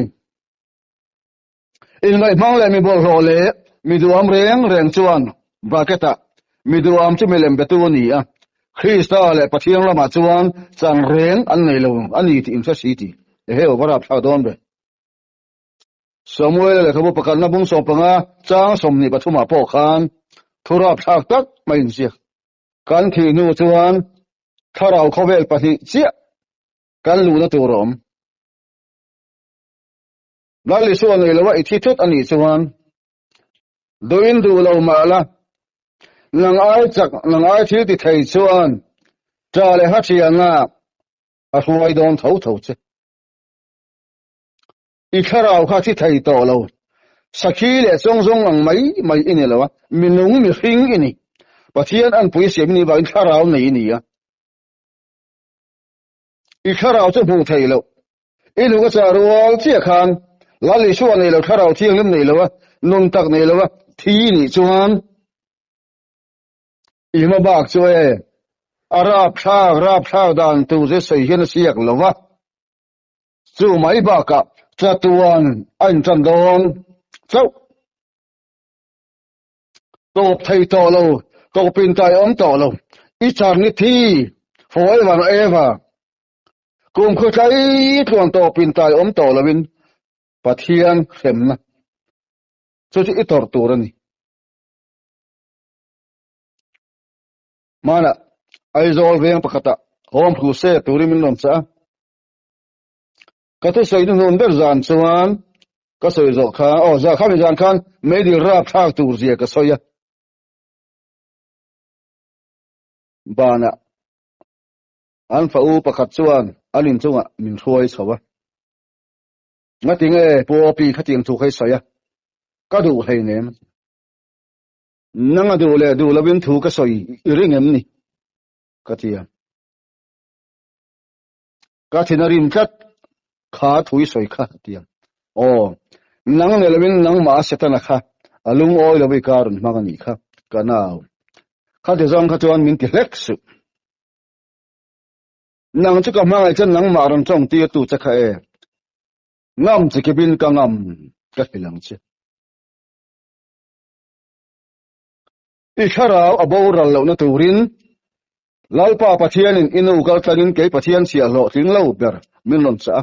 Inngaihhmang leh mi bawlhhlawh leh mi duam reng reng chuan bracket ah mi duam chu milem betu a ni a, Krista leh Pathian ramah chuan chan reng an nei lo a ni tih inhre si ti. Ehe aw va rapthlak dawn ve. Samuel lehkhabu pakhatna bung 15 chang 23 ah pawh khan thu rapthlak tak mai inziak. Kan thih hnu chuan thlarau khawvel pahnih chiah kan luhna tur a awm. Lal Isua nei loa i thi thut a nih chuan duhin duh lo mah la, nang ai chak, nang ai thil ti thei chuan ṭa leh ha ṭhiana a hruai dawn tho tho che. I thlarau kha thi thei tawh lo, sakhi leh chawngzawng ang mai mai i ni lo a, minung mihring i ni. Pathian anpui siam i nih vangin thlarau nei i ni a. I thlarau chu hmuh theih loh. I hnuk a chah rual chiah khan Lal Isua nei lo, thlarau thianghlim nei lo a, nun tak nei lo a, thi i nih chuan i hma bak chu e. A rapthlak rapthlak dan tur che sawi hian a siak lo va, chu mai bakah chatuan a intan dawn chauh. Tawp thei tawh lo, tawpin tai awm tawh lo, eternity forever and ever, kum khaw tlai tluan tawpin tai awm tawh loin Pathian hremna chu chu i tawrh tur a ni. Hmanah Aizawl veng pakhatah Home Crusade turin min rawn chah a. Ka thusawi hnuhnun ber zan chuan ka sawi zawh kha, aw za khami zan khan meidil rap thlak tur zia ka sawi a. Banah an fa u pakhat chuan an inchungah min hruai chho a. Ngatinge Pu Opi khatiang thu kha i sawi a, ka duh hleinem. Nang a duh leh duh lovin thu ka sawi i ring em ni? Ka ti a. Ka thin a rim tlat, kha thu i sawi kha a ti a. Aw, nang leh lovin nangmah a Setana kha a lungawi lo i ka rawn hmang a nih kha, ka nau. Khati zawng kha chuan min ti hlek suh. Nang chu ka hmangaih chuan nangmah rawn tawng tir tu che kha e. Ngam che kipin ka ngam ka hrilh ang che. I thlarau a boral lohna turin Lalpa Pathianin i nu kal tlangin kei Pathian chhiahhlawh tling lo ber min rawn chah a.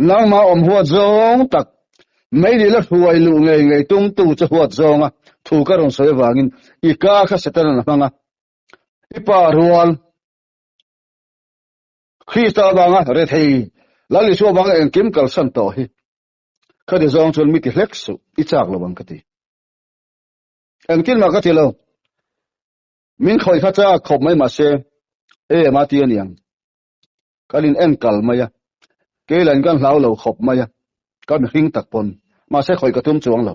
Nangmah awm huat zawng tak, meili la hruai luh ngei ngei tumtu che huat zawnga thu ka rawn sawi avangin i ka kha Setanan a hmang a. I pa rual Krista avanga rethei Lal Isua avanga engkim kalsan tawh hi khati zawng chuan mi ti hlek suh, i chak lo ang ka ti. Engtin mah ka ti lo. Min khawih kha chak khawp mai mahse em a ti a niang. Kan in en kal mai a, kei lahin kan hlau lo khawp mai a, ka mihring tak pawn mahse khawih ka tum chuang lo.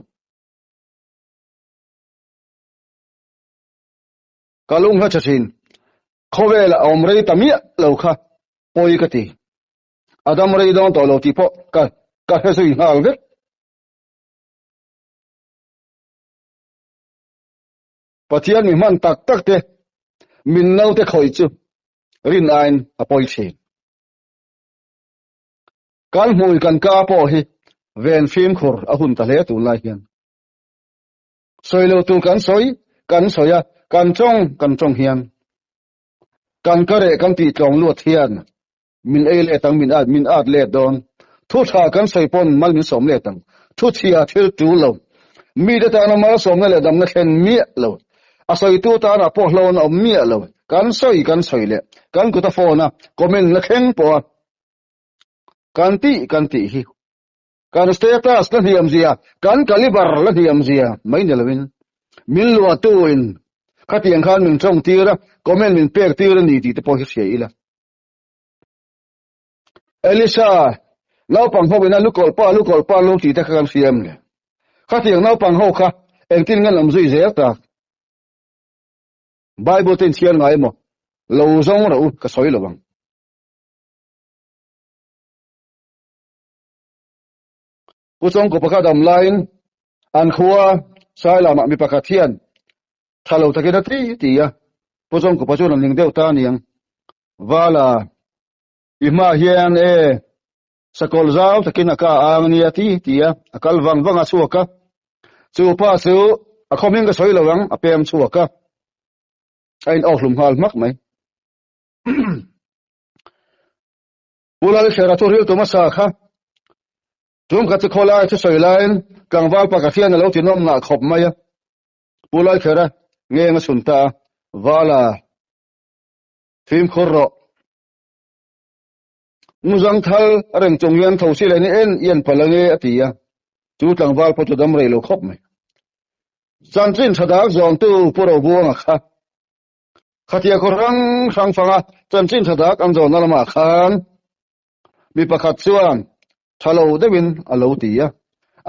Ka lung hla tha thin. Khawvel a awm rei ta miah lo kha pawi ka ti. A dam rei dawn tawh lo tih pawh ka ka hre zui nghal vek. Pathian mi hman tak tak te min naute khawih chu rin aiin a pawi thin. Kan hmui kan ka pawh hi ven fimkhur a hun ta hle tunlai hian. Sawi lo tur kan sawi kan sawi a, kan tawng kan tawng hian kan ka reh kan tih tlawng luat hian min ei let ang, min at min at let dawn. Thu tha kan sawi pawn mal min sawm let ang. Thu chhia thil tul lo. Mite tana malsawmna leh damna thlen miah lo. A sawitu tana pawh hlawna awm miah lo. Kan sawi kan sawi leh kan kut a phone a comment na thleng pawh a kan tih kan tih hi Kan status la hniam zia, kan caliber la hniam zia mai ni loin min luahtuin khatiang khan min tawng tir a, comment min pek tir a ni tih te pawh hi hria ila. Elisa, naupang ho ina lukawlh pa lukawlh pa lo tih te kha kan hria em le? Khatiang naupang ho kha engtin nge an awm zui zel tak? Bible te inchhiar ngai emaw? Lo zawng rawh u, ka sawi lo ang. Pu Chawngkaw pakhat am laiin an khua Sailamah mi pakhat hian tha lo takin a ti ti a, Pu Chawngkaw pa chuan a ning deuh ta aniang. Vala, i hmaah hian e, sakawlh zau takin a ka ang ania ti ti a, a kal vang vang a chhuak a. Chu pa chu a khawming ka sawi lo ang, a pem chhuak a, a in awk hlum nghal hmak mai. Pu Lalkhera chu riltu hmasa kha tum khat chu khawlai chu sawi laiin tlangval pakhat hian a lo ti nawm ngah khawp mai a. Pu Lalkhera ngeng a chhun ta a, Vala, fimkhur rawh. Nguzang thal a reng chung hian tho si leh ni en i en palh ange a ti a. Chu tlangval pawh chu dam rei lo khawp mai. Chanchin tha dak zawngtu Pu Robuanga kha Khatia khaw hrang hrang fanga chanchin tha tak an zawnna lamah khan mi pakhat chuan tha lo deuhin a lo ti a,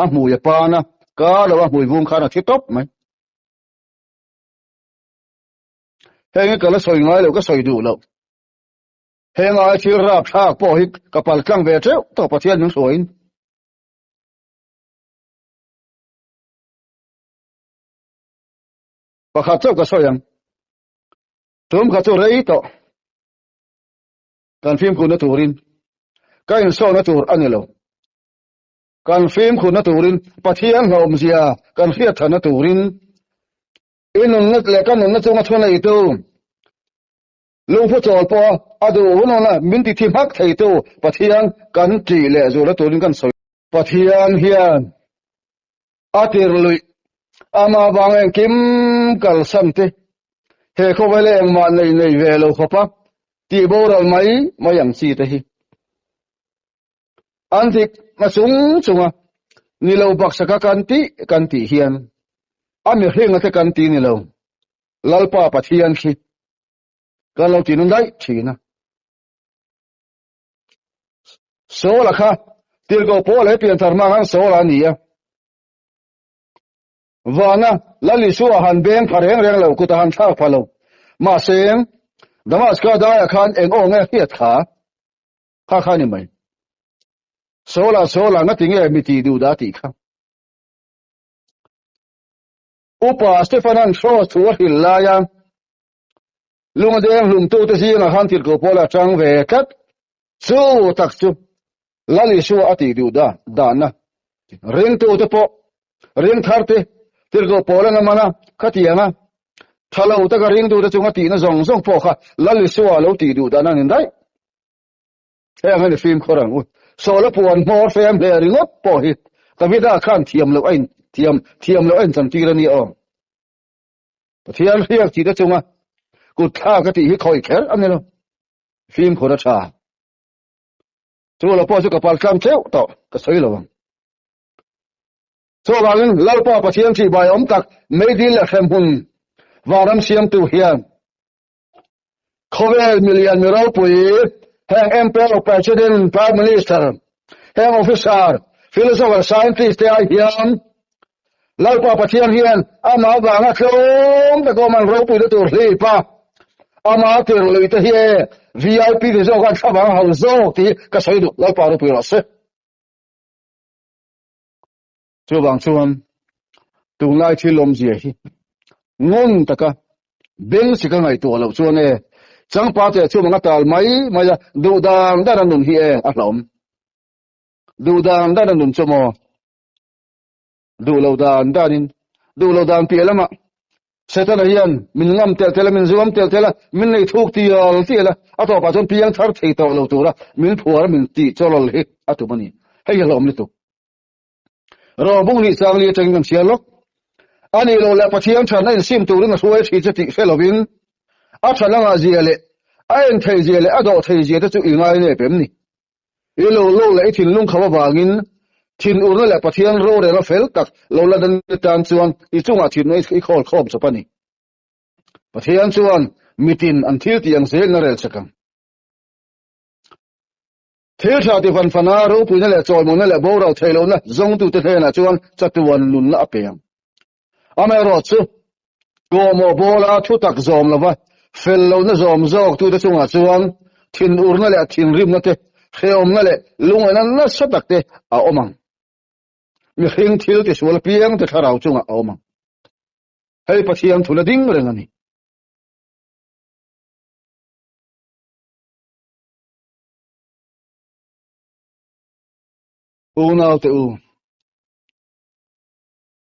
a hmui a pan a, kar lo a hmui vung khan a thi tawp mai. Heng hi ka la sawi ngai lo, ka sawi duh lo. Heng ai thil rapthlak pawh hi ka pal tlang ve teuh tawh Pathian min hruaiin. Pakhat chauh ka sawi ang. Tum kha chu rei tawh. Kan fimkhurna turin ka insawhna tur a ni lo. Kan fimkhurna turin Pathian hlawmzia kan hriat thatna turin i nunna leh ka nunna chunga thu neitu lungphu chawl pawha a duh hun huna min ti thi hmak theitu Pathian kan tih leh zualna turin kan sawi. Pathian hian a tir luih ama vang engkim kalsan te he khawvel a engmah nei nei ve lo khawpa tih boral mai mai ang chi te hi an dik na chung chunga ni lo baksaka kan tih kan tih hian a mihringa te kan ti ni lo Lalpa Pathian khi kan lo ti nun daih thin a. Saula kha tirhkoh Paul he pianthar hma khan Saula a ni a. Vana Lal Isua han beng pha reng reng lo, kut a han thlak pha lo. Mahse, Damaska daiah khan eng aw nge hriat kha? Kha kha ni mai. Saula, Saula, ngati nge mi tih duh dah tih kha. Upa Stefanan Saul thu a hrilh laia Lunga deng hlumtute zingah khan tirhkoh Paul a tang ve tlat. Chu tak chu Lal Isua a tih duh da dahna. Ringtute pawh ring tharte tirhkoh Paul an man a, khatiang a tha lo taka ringtute chunga tihna zawng zawng pawh kha Lal Isua a lo tih duh dahna a ni daih. Heng a ni fimkhur ang u. Sawla puan hmawr fem hle ringawt pawh hi Davida khan thiam loh a in thiam thiam loh a inchantir a ni aw. Pathian hriak tih te chunga kut thlak a tih hi khawih kher a ni lo. Fimkhur a tha. Chu lo pawh chu ka pal tlang teuh tawh ka sawi lo ang. Chuvangin Lalpa Pathian ṭihbai awm tak meidil leh hremhmun vanram siamtu hian khawvel milian mi ropui heng Emperor, President, Prime Minister, heng officer, philosopher, scientist te ai hian Lalpa Pathian hian amah vanga tlawm tak awm an ropui na tur hlip a, ama tir lui te hi e VIP te zawk an thlavang hau zawk tih ka sawi duh Lalpa ropui rawh se. Chuvang chuan tunlai thil awmzia hi ngun taka beng si ka ngaihtuah loh chuan e changpa te chu manga tal mai mai a duh dan dan a nun hi e a hlawm duh dan dan a nun chu maw duh lo dan danin duh lo dan piah lamah Setana hian min ngam tel tel a, min zuam tel tel a, min nei thuk tial tial a, a tawpah chuan piang thar thei tawh lo tura min phuar min tih chawlawl hi a tum a ni. Hei hi a hlawm lutuk. Rawbung nih chang li atangin kan chhiar lawk. A nih loh leh Pathian thatna insim turin a hruai thi che tih hre lovin a that anga zia leh a en thei zia leh a dawh thei zia te chu i ngai nep em ni? I lo lo leh i thinlung kham avangin thinurna leh Pathian rorel a fel tak lo la dan tan chuan i chungah thinna i khawl khawm chawp a ni. Pathian chuan mitin an thil tih ang zelin a rel chak ang. Thil tha ti fan fana ropuina leh chawimawina leh boral theih lohna zawngtute hnenah chuan chatuan nunna a pe ang. Amaherawhchu, kawhmawh bawla thutak zawm lova fel lohna zawm zawktute chungah chuan thinurna leh thinrimna te, hrehawmna leh lungaihna nasa tak te a awm ang. Mihring thil tisual apiang te thlarau chungah a awm ang. Hei Pathian thula ding reng a ni. Unau te u,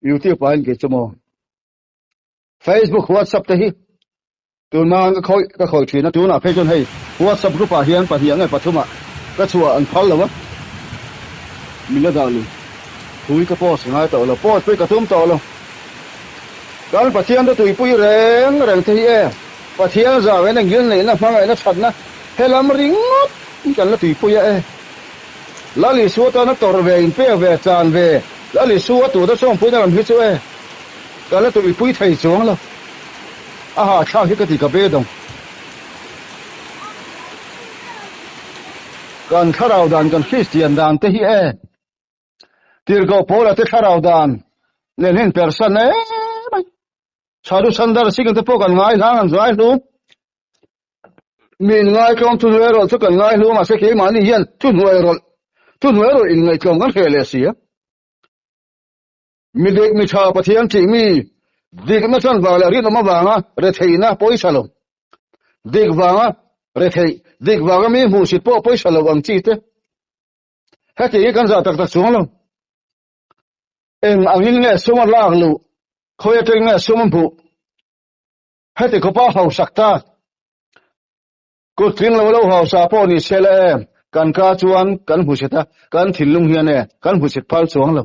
YouTube ah hian kei chu maw Facebook, WhatsApp te hi tun hma ka khawih ka khawih thin a, tunah phei chuan hei WhatsApp group ah hian pahnih nge pathum ah ka chhuah an phal lo a, min la dah lui. Thui ka post ngai tawh lo, post pawh hi ka tum tawh lo. Kan Pathian te tuipui reng reng te hi e, Pathian zau hian engil neihna hmangaihna thatna helam ringawt kan la tuipui a e. Lal Isua tana tawrh ve, inpek ve, chan ve, Lal Isua tuna sawmpuina lam hi chu e, ka la tuipui thei chuang lo. A hahthlak hi ka ti ka be dawng. Kan thlarau dan, kan Kristian dan te hi e, Tirhkoh Paula te thlarau dan nen hian persan em mai. Sadhu Sundar Singh te pawh kan ngai hlang an zai hlu. Mi inngai tlawm thuhnuai rawlh chu kan ngai hlu mahse keimahni hian thuhnuai rawlh thuhnuai rawlh inngaihtlawm kan hreh leh si a. Mi dik mi tha Pathian thih mi dikna chanvar leh rinawm avanga retheihna pawisa lo. Dik vanga retheih, dik vanga mi hmuhsit pawh pawisa lo ang chi te. Heti hi kan zah tak tak chuang lo. Eng angin nge sum a lak luh, khawi atangin nge sum a hmuh? Heti khawpa hausak ta. Kut tling lo lo hausa pawh ni se la e, kan ka chuan kan hmusit a, kan thinlung hian e, kan hmusit phal chuang lo.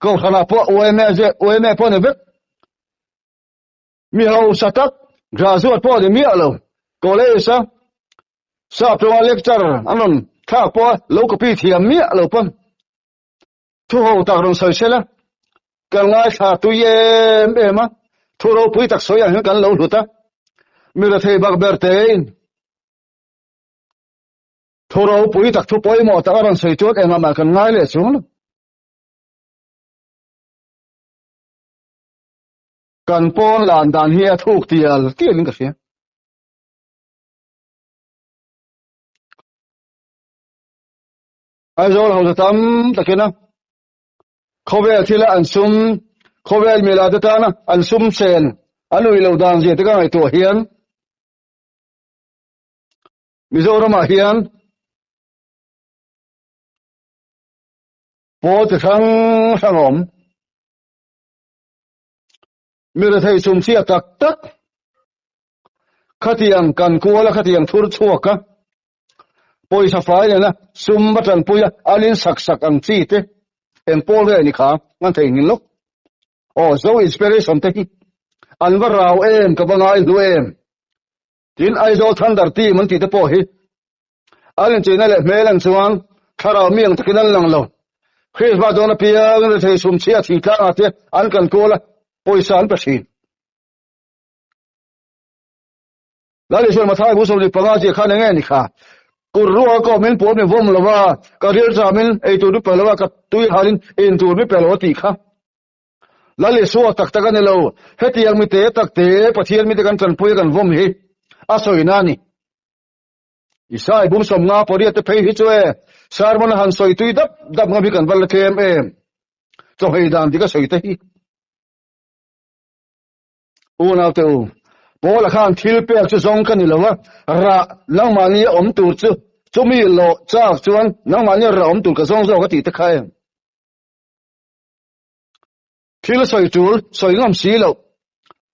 Kohhranah pawh UMA UMA pawh ni vek. Mi hausa tak, graduate pawh ni miah lo, college a sap tawnga lecture an rawn thlak pawh a lo copy thiam miah lo pawn thu ho tak rawn sawi sela, kan ngaithla tui em em a, thu ropui tak sawi ang hian kan lo hlut a, mi rethei bak ber tein thu ropui tak thu pawimawh tak a rawn sawi chuan engah mah kan ngai leh chuang lo. Kan pawn lan dan hi a thuk tial tial in ka hria. Aizawl hausa tam takin a khawvel thila an sum khawvel mila te tana an sum sen an ui lo dan zia te ka ngaihtuah hian Mizoramah hian pawl chi hrang hrang a awm. Mi rethei chumchhia tak tak khatiang kan kual a khatiang thur chhuak a pawisa fai nena sum va tanpui a an in sak sak ang chi te eng pawl nge ni kha ngan thei ngin lawk aw zo inspiration te hi an va rau em ka va ngai hlu em tin Aizawl Thunder team an tih te pawh hi An incheina leh hmel an chuan thlarau mi ang takin an lang lo. Krismas dawn apiang rethei sumchhia thingtlangah te an kan kawl a, pawisa an pe thin. Lal Isuan Mathai bu 15 zia khan enge ni kha? Kur ruak a kawmin pawl mi vawm lo va, ka ril chamin ei tur mi pe lo va, ka tui halin in tur mi pe lo a tih kha. Lal Isua tak tak a ni lo, hetiang mite takte Pathian mite kan tanpui a kan vawm hi a sawina a ni. Isai bum 50 pariat te phei hi chu e, sermon a han sawi tui dap dap ngam hi kan va la tlem em. Chawhmeh dan dik a sawi te hi. Unau te u, Paula khan thil pek chu zawng ka ni lo a, rah nangmahni a awm tur chu chumi lawh chak chuan nangmahni a rah awm tur ka zawng zawk a tih te kha em. Thil sawi tul sawi ngam si loh,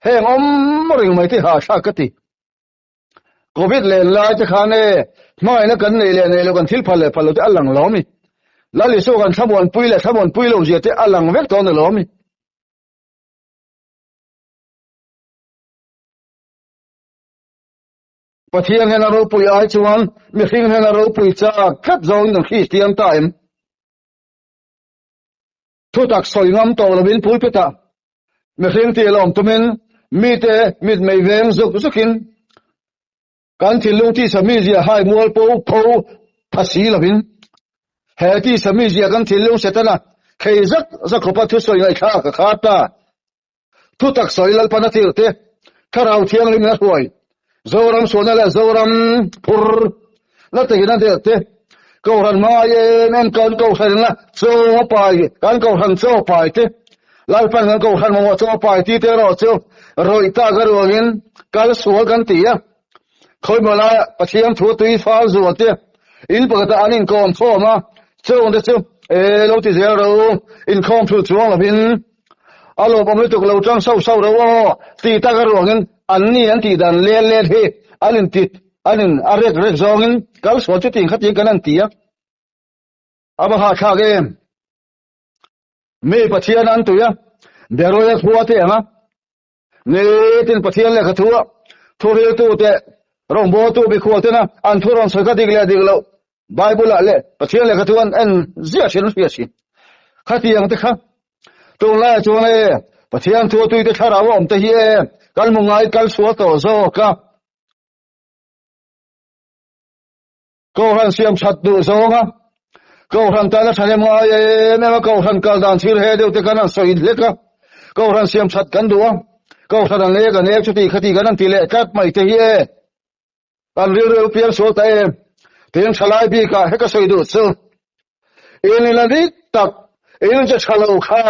heng awm reng mai te hahthlak ka ti. Covid len lai te khan e, hmangaihna kan neih leh neih loh kan thil phal leh phal loh te a lang lo ami. Lal Isua kan thlamuanpui leh thlamuanpui loh zia te a lang vek tawh a ni lo ami. Pathian hian a ropui ai chuan mihring hian a ropui chak tlat zawngin kan Kristian ta em? Thutak sawi ngam tawh lovin pulpit-ah mihring tih lawm tumin mite mit mei veng zuk zukin kan thinlung tisa mizia hai mual po pho pha si lovin he tisa mizia kan thinlung Setana khei zak zak khawpa thusawi ngaihthlak a khat ta. Thutak sawi Lalpan a tirh te, Thlarau Thianghlim in a hruai, Zoram sualna leh Zoram phur na takin a der te, Kohhran hmangai em em kan Kohhran in a chaw a pai, kan Kohhran chaw pai te, Lalpan kan Kohhran mamawh chaw pai ti te erawh chu rawih tak a ruangin kal sual kan ti a. Khawimaw laia Pathian thu tui fal zual te in pakhatah an inkawm khawm a, chung te chu e lo ti zel ro, inkhawm thul chuang lovin A lawmawm lutuk lo tang sauh sauh reuh aw tih tak a ruangin an ni an tih dan let let hi an in tit an in a rek rek zawngin kal sual chu ting khatin kan an ti a. A va hahthlak em? Mi Pathian an tui a, Beroia khua te ang a, nitin Pathian lehkha thu a thuriltu te rawngbawltu mikhual tena an thu rawn sawi kha dik leh dik loh Bible ah leh Pathian lehkha thu an en ziah thin an hria thin. Khatiang te kha tunlaiah chuan e Pathian thu a tuite thlarau a awm te hi e kal hmu ngai kal sual tawh zawk a. Kohhran siam that duh zawng a, Kohhran tan a thahnem ngai em em a, Kohhran kal dan thil he deuh te kan han sawi hlek a, Kohhran siam that kan duh a, Kohhran an ek an ek chuti khati kan han ti leh tlat mai te hi e. Kan rilru piang sual ta em? Tin thalai bikah he ka sawi duh chu in in a dik tak in che tha lo kha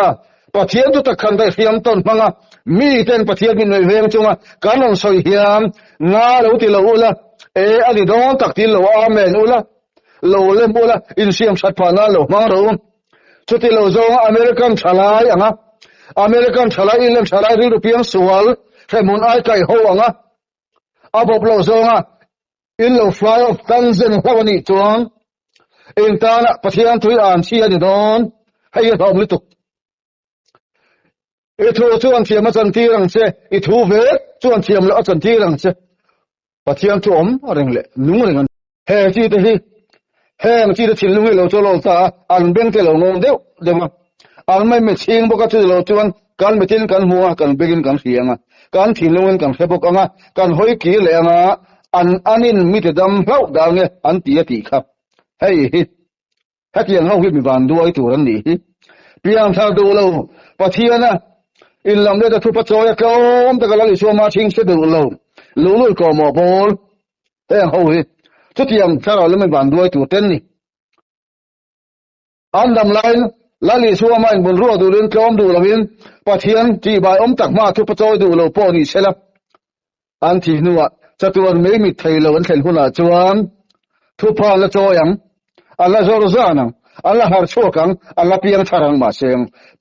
Pathian chu tak khan daihhriam tawn hmang a. Mi ten Pathian min ngaih veng chunga kan rawn sawi hian nga lo ti lo ula, e a ni dawn tak ti lo amen ula, lo lem ula, insiam that phah nan lo hmang ro. Chuti lo zawnga American thalai anga, American thalai England thalai rilru piang sual hrehmun ai kai ho anga, a bawp lo zawnga in lo fly off tan zen hlauh a nih chuan in tana Pathian tui an chi a ni dawn, hei hi hlawm lutuk. I thu chuan thiam a chantir ang che, i thu ve chuan thiam loh a chantir ang che. Pathian chu awm reng leh nung reng a ni. He chi te hi heng chi te thinlung hi lo chaw lo ta a, an beng te lo ngawng deuh deuh a, an mai mit chhing bawk a, chuti lo chuan kan mitin kan hmu a, kan bengin kan hria ang a, kan thinlungin kan hre bawk ang a, kan hawi kir leh ang a, an anin mite dam hlauh dan nge an ti a tih kha. Hei hi Hetiang ho hi mi van duai tur an nih hi. Piangthar duh lo, Pathiana inlam let a thupa chawi a tlawm taka Lal Isua mah chhing hre duh lo, luhlul kawhmawh pawl heng ho hi chutiang thlarau lam mi van duai tur ten ni. An dam laiin Lal Isua mah inbun ruak duhin tlawm duh loin Pathian tihbai awm tak hmaa thupa chawi duh lo pawh ni sela An thih hnuah chatuan mei mit thei lo an thlen hunah chuan thupha an la chawi ang, an la zawr zan ang, an la har chhuak ang, an la piang thar ang. Mahse,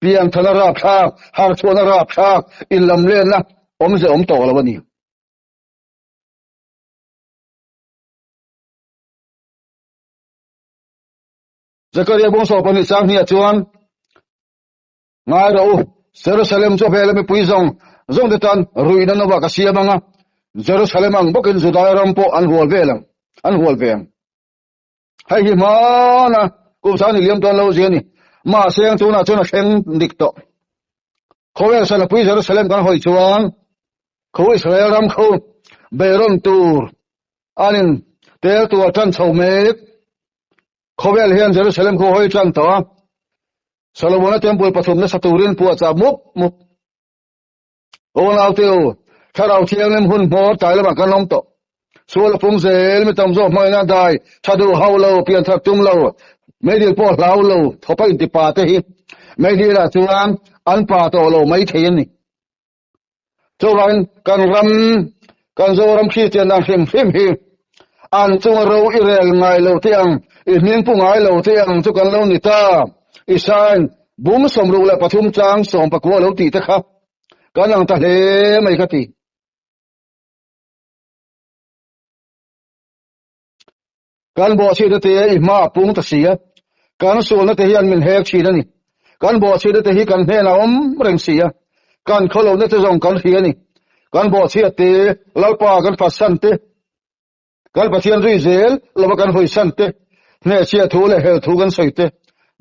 piang thana rapthlak, har chhuahna rapthlak, inlamlenna awmze awm tawh lo a ni. Zakaria bung 12 chang hniah chuan, Ngai rawh u, Jerusalem chu hmel a mipui zawng zawng te tan ruihna nova ka siam ang a, Jerusalem ang bawkin Judai ram pawh an hual vel ang, an hual ve ang. Hei hi hmana kum sang ni liam tawn lo zia a ni. Mahse ang tunah chuan a thleng dik tawh. Khawvel sanapui Jerusalem kan hawi chuan khu Israel ram khu beirawn tur an in tel tur tan chho mek. Khawvel hian Jerusalem khu hawi tan tawh a. Solomona temple pathumna sa turin puahchah mup mup. Aw naute u, Thlarau Thianghlim hun hmawr tlai lamah kan awm tawh. Sual a pung zel, mi tam zawk hmangin a dai, tha duh hauh lo, pianthar tum lo, meidil pawh hlau lo, thawpa inti pa te hi meidilah chuan an pa tawh lo mai thei a ni. Chuvangin kan ram, kan Zoram Kristian dan hrim hrim hi an chunga ro i rel ngai lo te ang, i hming pu ngai lo te ang chu kan lo ni ta. Isain bung 63 chang 19 lo tih te kha kan ang ta hle mai ka ti. Kan bawhchhiatna te i hma a pung ta si a, kan sualna te hian min hek thin a ni. Kan bawhchhiatna te hi kan hnenah a awm reng si a, kan khawlohna te zawng kan hria a ni. Kan bawhchhiat te, Lalpa kan phatsan te, kan Pathian zui zel lova kan hawisan te, hnehchhiah thu leh hel thu kan sawi te,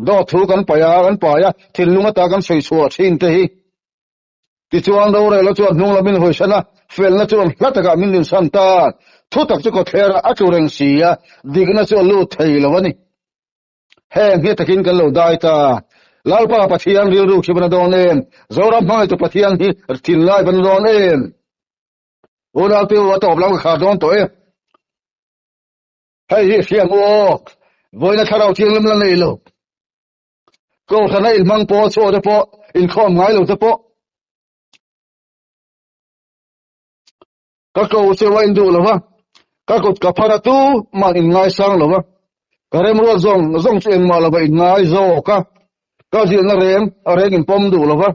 dawt thu kan paih a, kan pai a, thinlung ata kan sawi chhuah thin te hi. Tichuan rorel a chuan hnung lamin hawisan a, felna chuan hla takah min dinsan ta. Thutak chu kawtthler ah a tlu reng si a, dikna chu a lut thei lo a ni. Heng hi takin kan lo dai ta. Lalpa Pathian rilru khi van a dawn em? Zoram hmangaihtu Pathian hi thinlai van a dawn em? Unau te u, a tawp lam ka khar dawn tawh e. Hei hi hriam u awk, vawiina thlarau thianghlim la nei lo. Kohhrana inhmang pawh chhuah te pawh inkhawm ngai lo te pawh ka ko che wa in duh lo va, ka kut ka phar a tu man in ngaisang lo va, ka remruat zawng zawng chu engmah lo va in ngai zawk a, ka zilhna reng a reng in pawm duh lo va.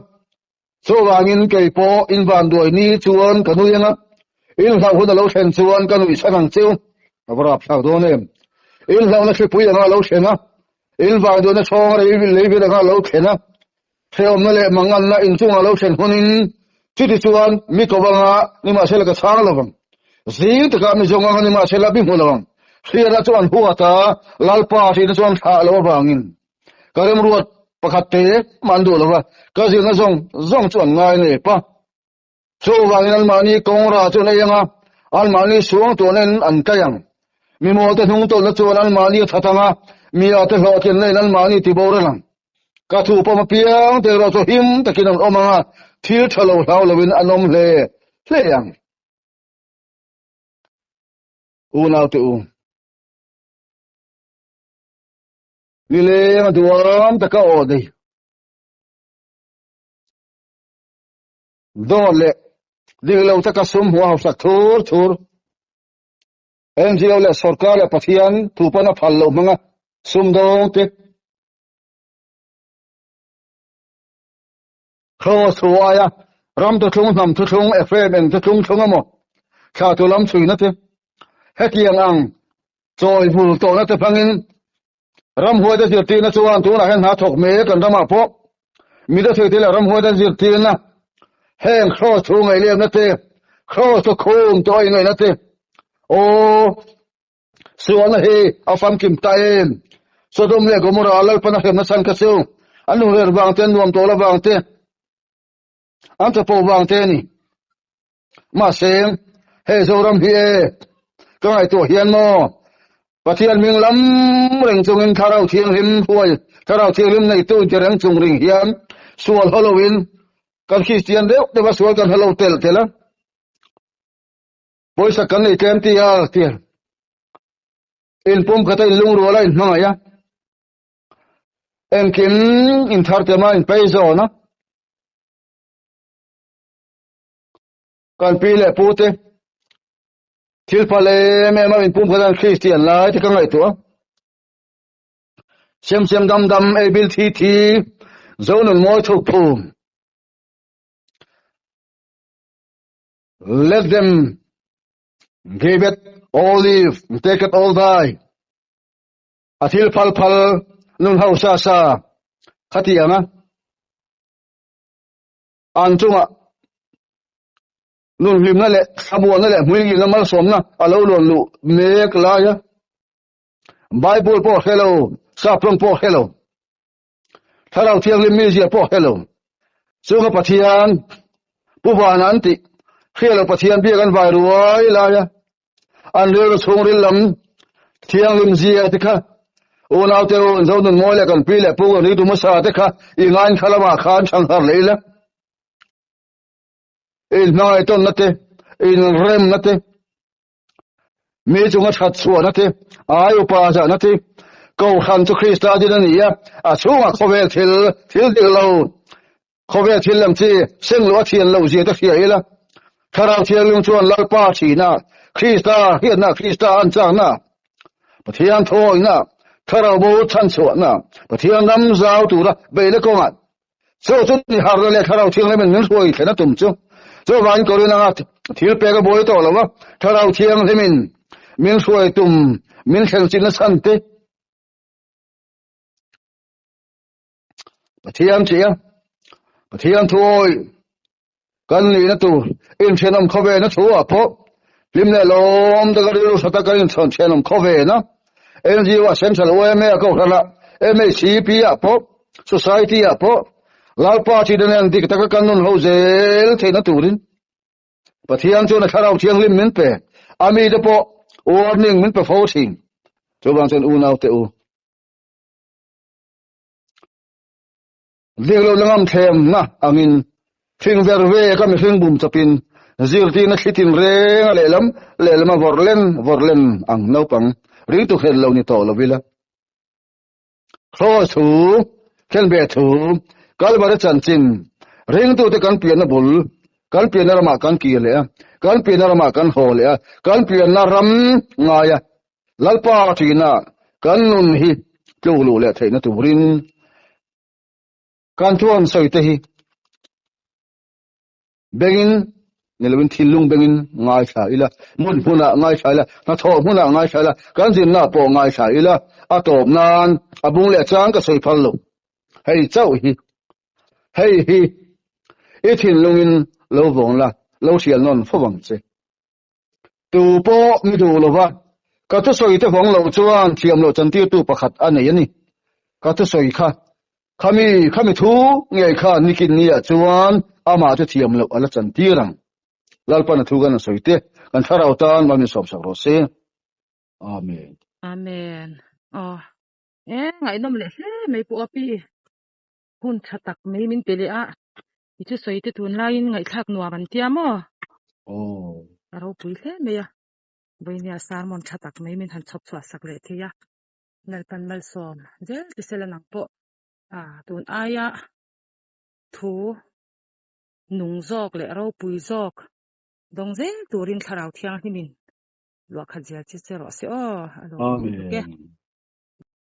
Chuvangin kei pawh in van duai ni chuan ka nui ang a, in hlauh hun a lo thlen chuan ka nuih chhan ang cheu. A va rapthlak dawn em! In hlauhna hripui anga a lo thlen a, in van duaina chhawng rei lei vel anga a lo thlen a, hrehawmna leh manganna in chunga a lo thlen hunin chuti chuan mi ko anga nimahsela ka chhang lo vang. Zing takah mi zawng anga nimahsela mi hmu lo ang. Hriatna chuan huat a, Lalpa hrihna chuan thlah lo avangin. Ka remruat pakhat te mah an duh lo va, ka zirna zawng zawng chu an ngai ngei pa. Chuvangin anmahni kawngra chu an ei ang a, anmahni suang tuanin an kai ang. Mi mawlte hnungtawlhna chuan anmahni a that ang a, mi ate hlawhtlinna in anmahni tiboral ang. Ka thu pawm apiang te erawh chu him takin an awm ang a, thil tha lo hlau loin an awm hle hle ang. Unaute u. Nileng a duam taka aw nei. Dawt leh dik lo taka sum hmuh a hausak thur thur. NGO leh sorkar leh Pathian thu pawn a phal loh hmanga sumdawng te. Cross thu aia ram thuthlung hnam thuthlung Ephraim eng thuthlung thlung emaw thla tu lam chhuina te hetiang ang chawi vul tawhna te hmangin Ramhuaite zirtirna chuan tunah hian hna thawk mek kan ramah pawh mida thei te leh ramhuaite zirtirna heng cross thu ngaihlemna te cross chu khum tawh a ingaihna te aw sualna hi a famkim ta em Sodom leh Gomorrah Lalpan a hremna chhan kha chu an lungrer vang te an nuam tawh lovang te an chapo vang te a ni. Mahse, hei Zoram hi e, ka ngaihtuah hian maw, Pathian hming lam reng chungin Thlarau Thianghlim hruai, Thlarau Thianghlim neitu inti reng chung ring hian sual haw loin kan Kristian deuh deuh a sual kan halo tel tel a. Pawisa kan nei tlem ti a ti. Inpum khata inlungrual a inhmangaih a. Engkim inthar tema inpei zawn a. Kan pi leh pu te thil phal em em a min pum khat an Kristian lai te ka ngaihtuah. Sem sem dam dam ei bil thi thi zo nun mawi thuk phum. Let them give it all live take it all die. A thil phal phal nun ho sa sa khatianga An chungah nunhlimna leh thlamuanna leh hmuingilna malsawmna a lo lawn luh mek lai a. Bible pawh hre lo, Saprawng pawh hre lo, Thlarau Thianghlim mizia pawh hre lo, chunga Pathian Pu Vana an tih hria lo Pathian biak an vai ruai lai a. An rilru chhungril lam thianghlim zia te kha unau te u zo nun mawi leh kan pi leh pu kan ritu hmasa te kha i ngain kha lamah khan ṭhangthar leh ila. In hmangaih tawnna te, in remna te, mi chunga ṭhat chhuahna te, ai upa zahna te, Kohhran chu Krista din a ni a, a chhungah khawvel thil, thil dik lo, Khawvel thil lam chi seng loh a thian loh zia te hria ila, Thlarau Thianghlim chuan Lalpa thihna, Krista hriatna, Krista an chakna, Pathian thawina, Thlarau bo chhanchhuahna, Pathian ram zau tura beihna kawngah chu chu ni harna leh Thlarau Thianghlimin min hruai thlen a tum chu. Chuvangin Korin anga thil pek a buai tawh lo a, Thlarau Thianghlimin min hruai tum, min thlen chinna chhan te, Pathian chi a, Pathian thu awi kan nihna tur inthenawm khawvena thu ah pawh hlim leh lawm taka rilru tha taka inthenawm khawvena NGO ah Central YMA a kohhran ah MHCP ah pawh Society ah pawh Lalpa chi te nen dik taka kan nun ho zel theihna turin Pathian chuan a thlarau thianghlim min pe, a mite pawh warning min pe fo thin. Chuvang chuan unau te u, Dik lo la ngam thlemna angin hring ver ve ka mihring bum chawpin zirtirna thli tin reng a lehlam lehlam a vawrh len vawrh len ang naupang ringtu hret lo ni tawh lo ila. Cross thu, khenbeh thu, Kalvari chanchin, ringtute kan pianna bul, kan pianna ramah kan kir leh a, kan pianna ramah kan haw leh a, kan pianna ram ngaia Lalpa ṭhina kan nun hi tluk luh leh theihna turin kan thuan sawi te hi bengin ni loin thinlung bengin ngaithla ila, hmun hmunah ngaithla ila, hnathawh hmunah ngaithla ila, kan zinna pawh ngaithla ila, a tawp nan a bung leh chang ka sawi phal lo. Hei chauh hi, hei hi i thinlungin lo vawng la, lo hrial nawn fo vang che. Tu pawh mi duh lova, ka thusawi te vawng lo chuan thiam loh chantirtu pakhat a nei a ni. Ka thusawi kha, khami, khami thu ngei kha nikin niah chuan amah chu thiam loh a la chantir ang. Lalpan a thu kan a sawi te, kan thlarau tan mal min sawmsak rawh se. Amen. Amen. Aw. E, ngaihnawm leh hle mai Pu Api. Hun tha tak mai min pe leh a. I thusawi te tunlaiin ngaihthlak nuam an tia maw? Aw. A ropui hle mai a. Vawinia sermon tha tak mai min han chhawp chhuah sak leh thei a. Lalpan malsawm zel ti sela nang pawh tun aia thu nung zawk leh ropui zawk dawng zel turin Thlarau Thianghlimin luah khat zel che che rawh se aw. A lawm lutuk e. Amen.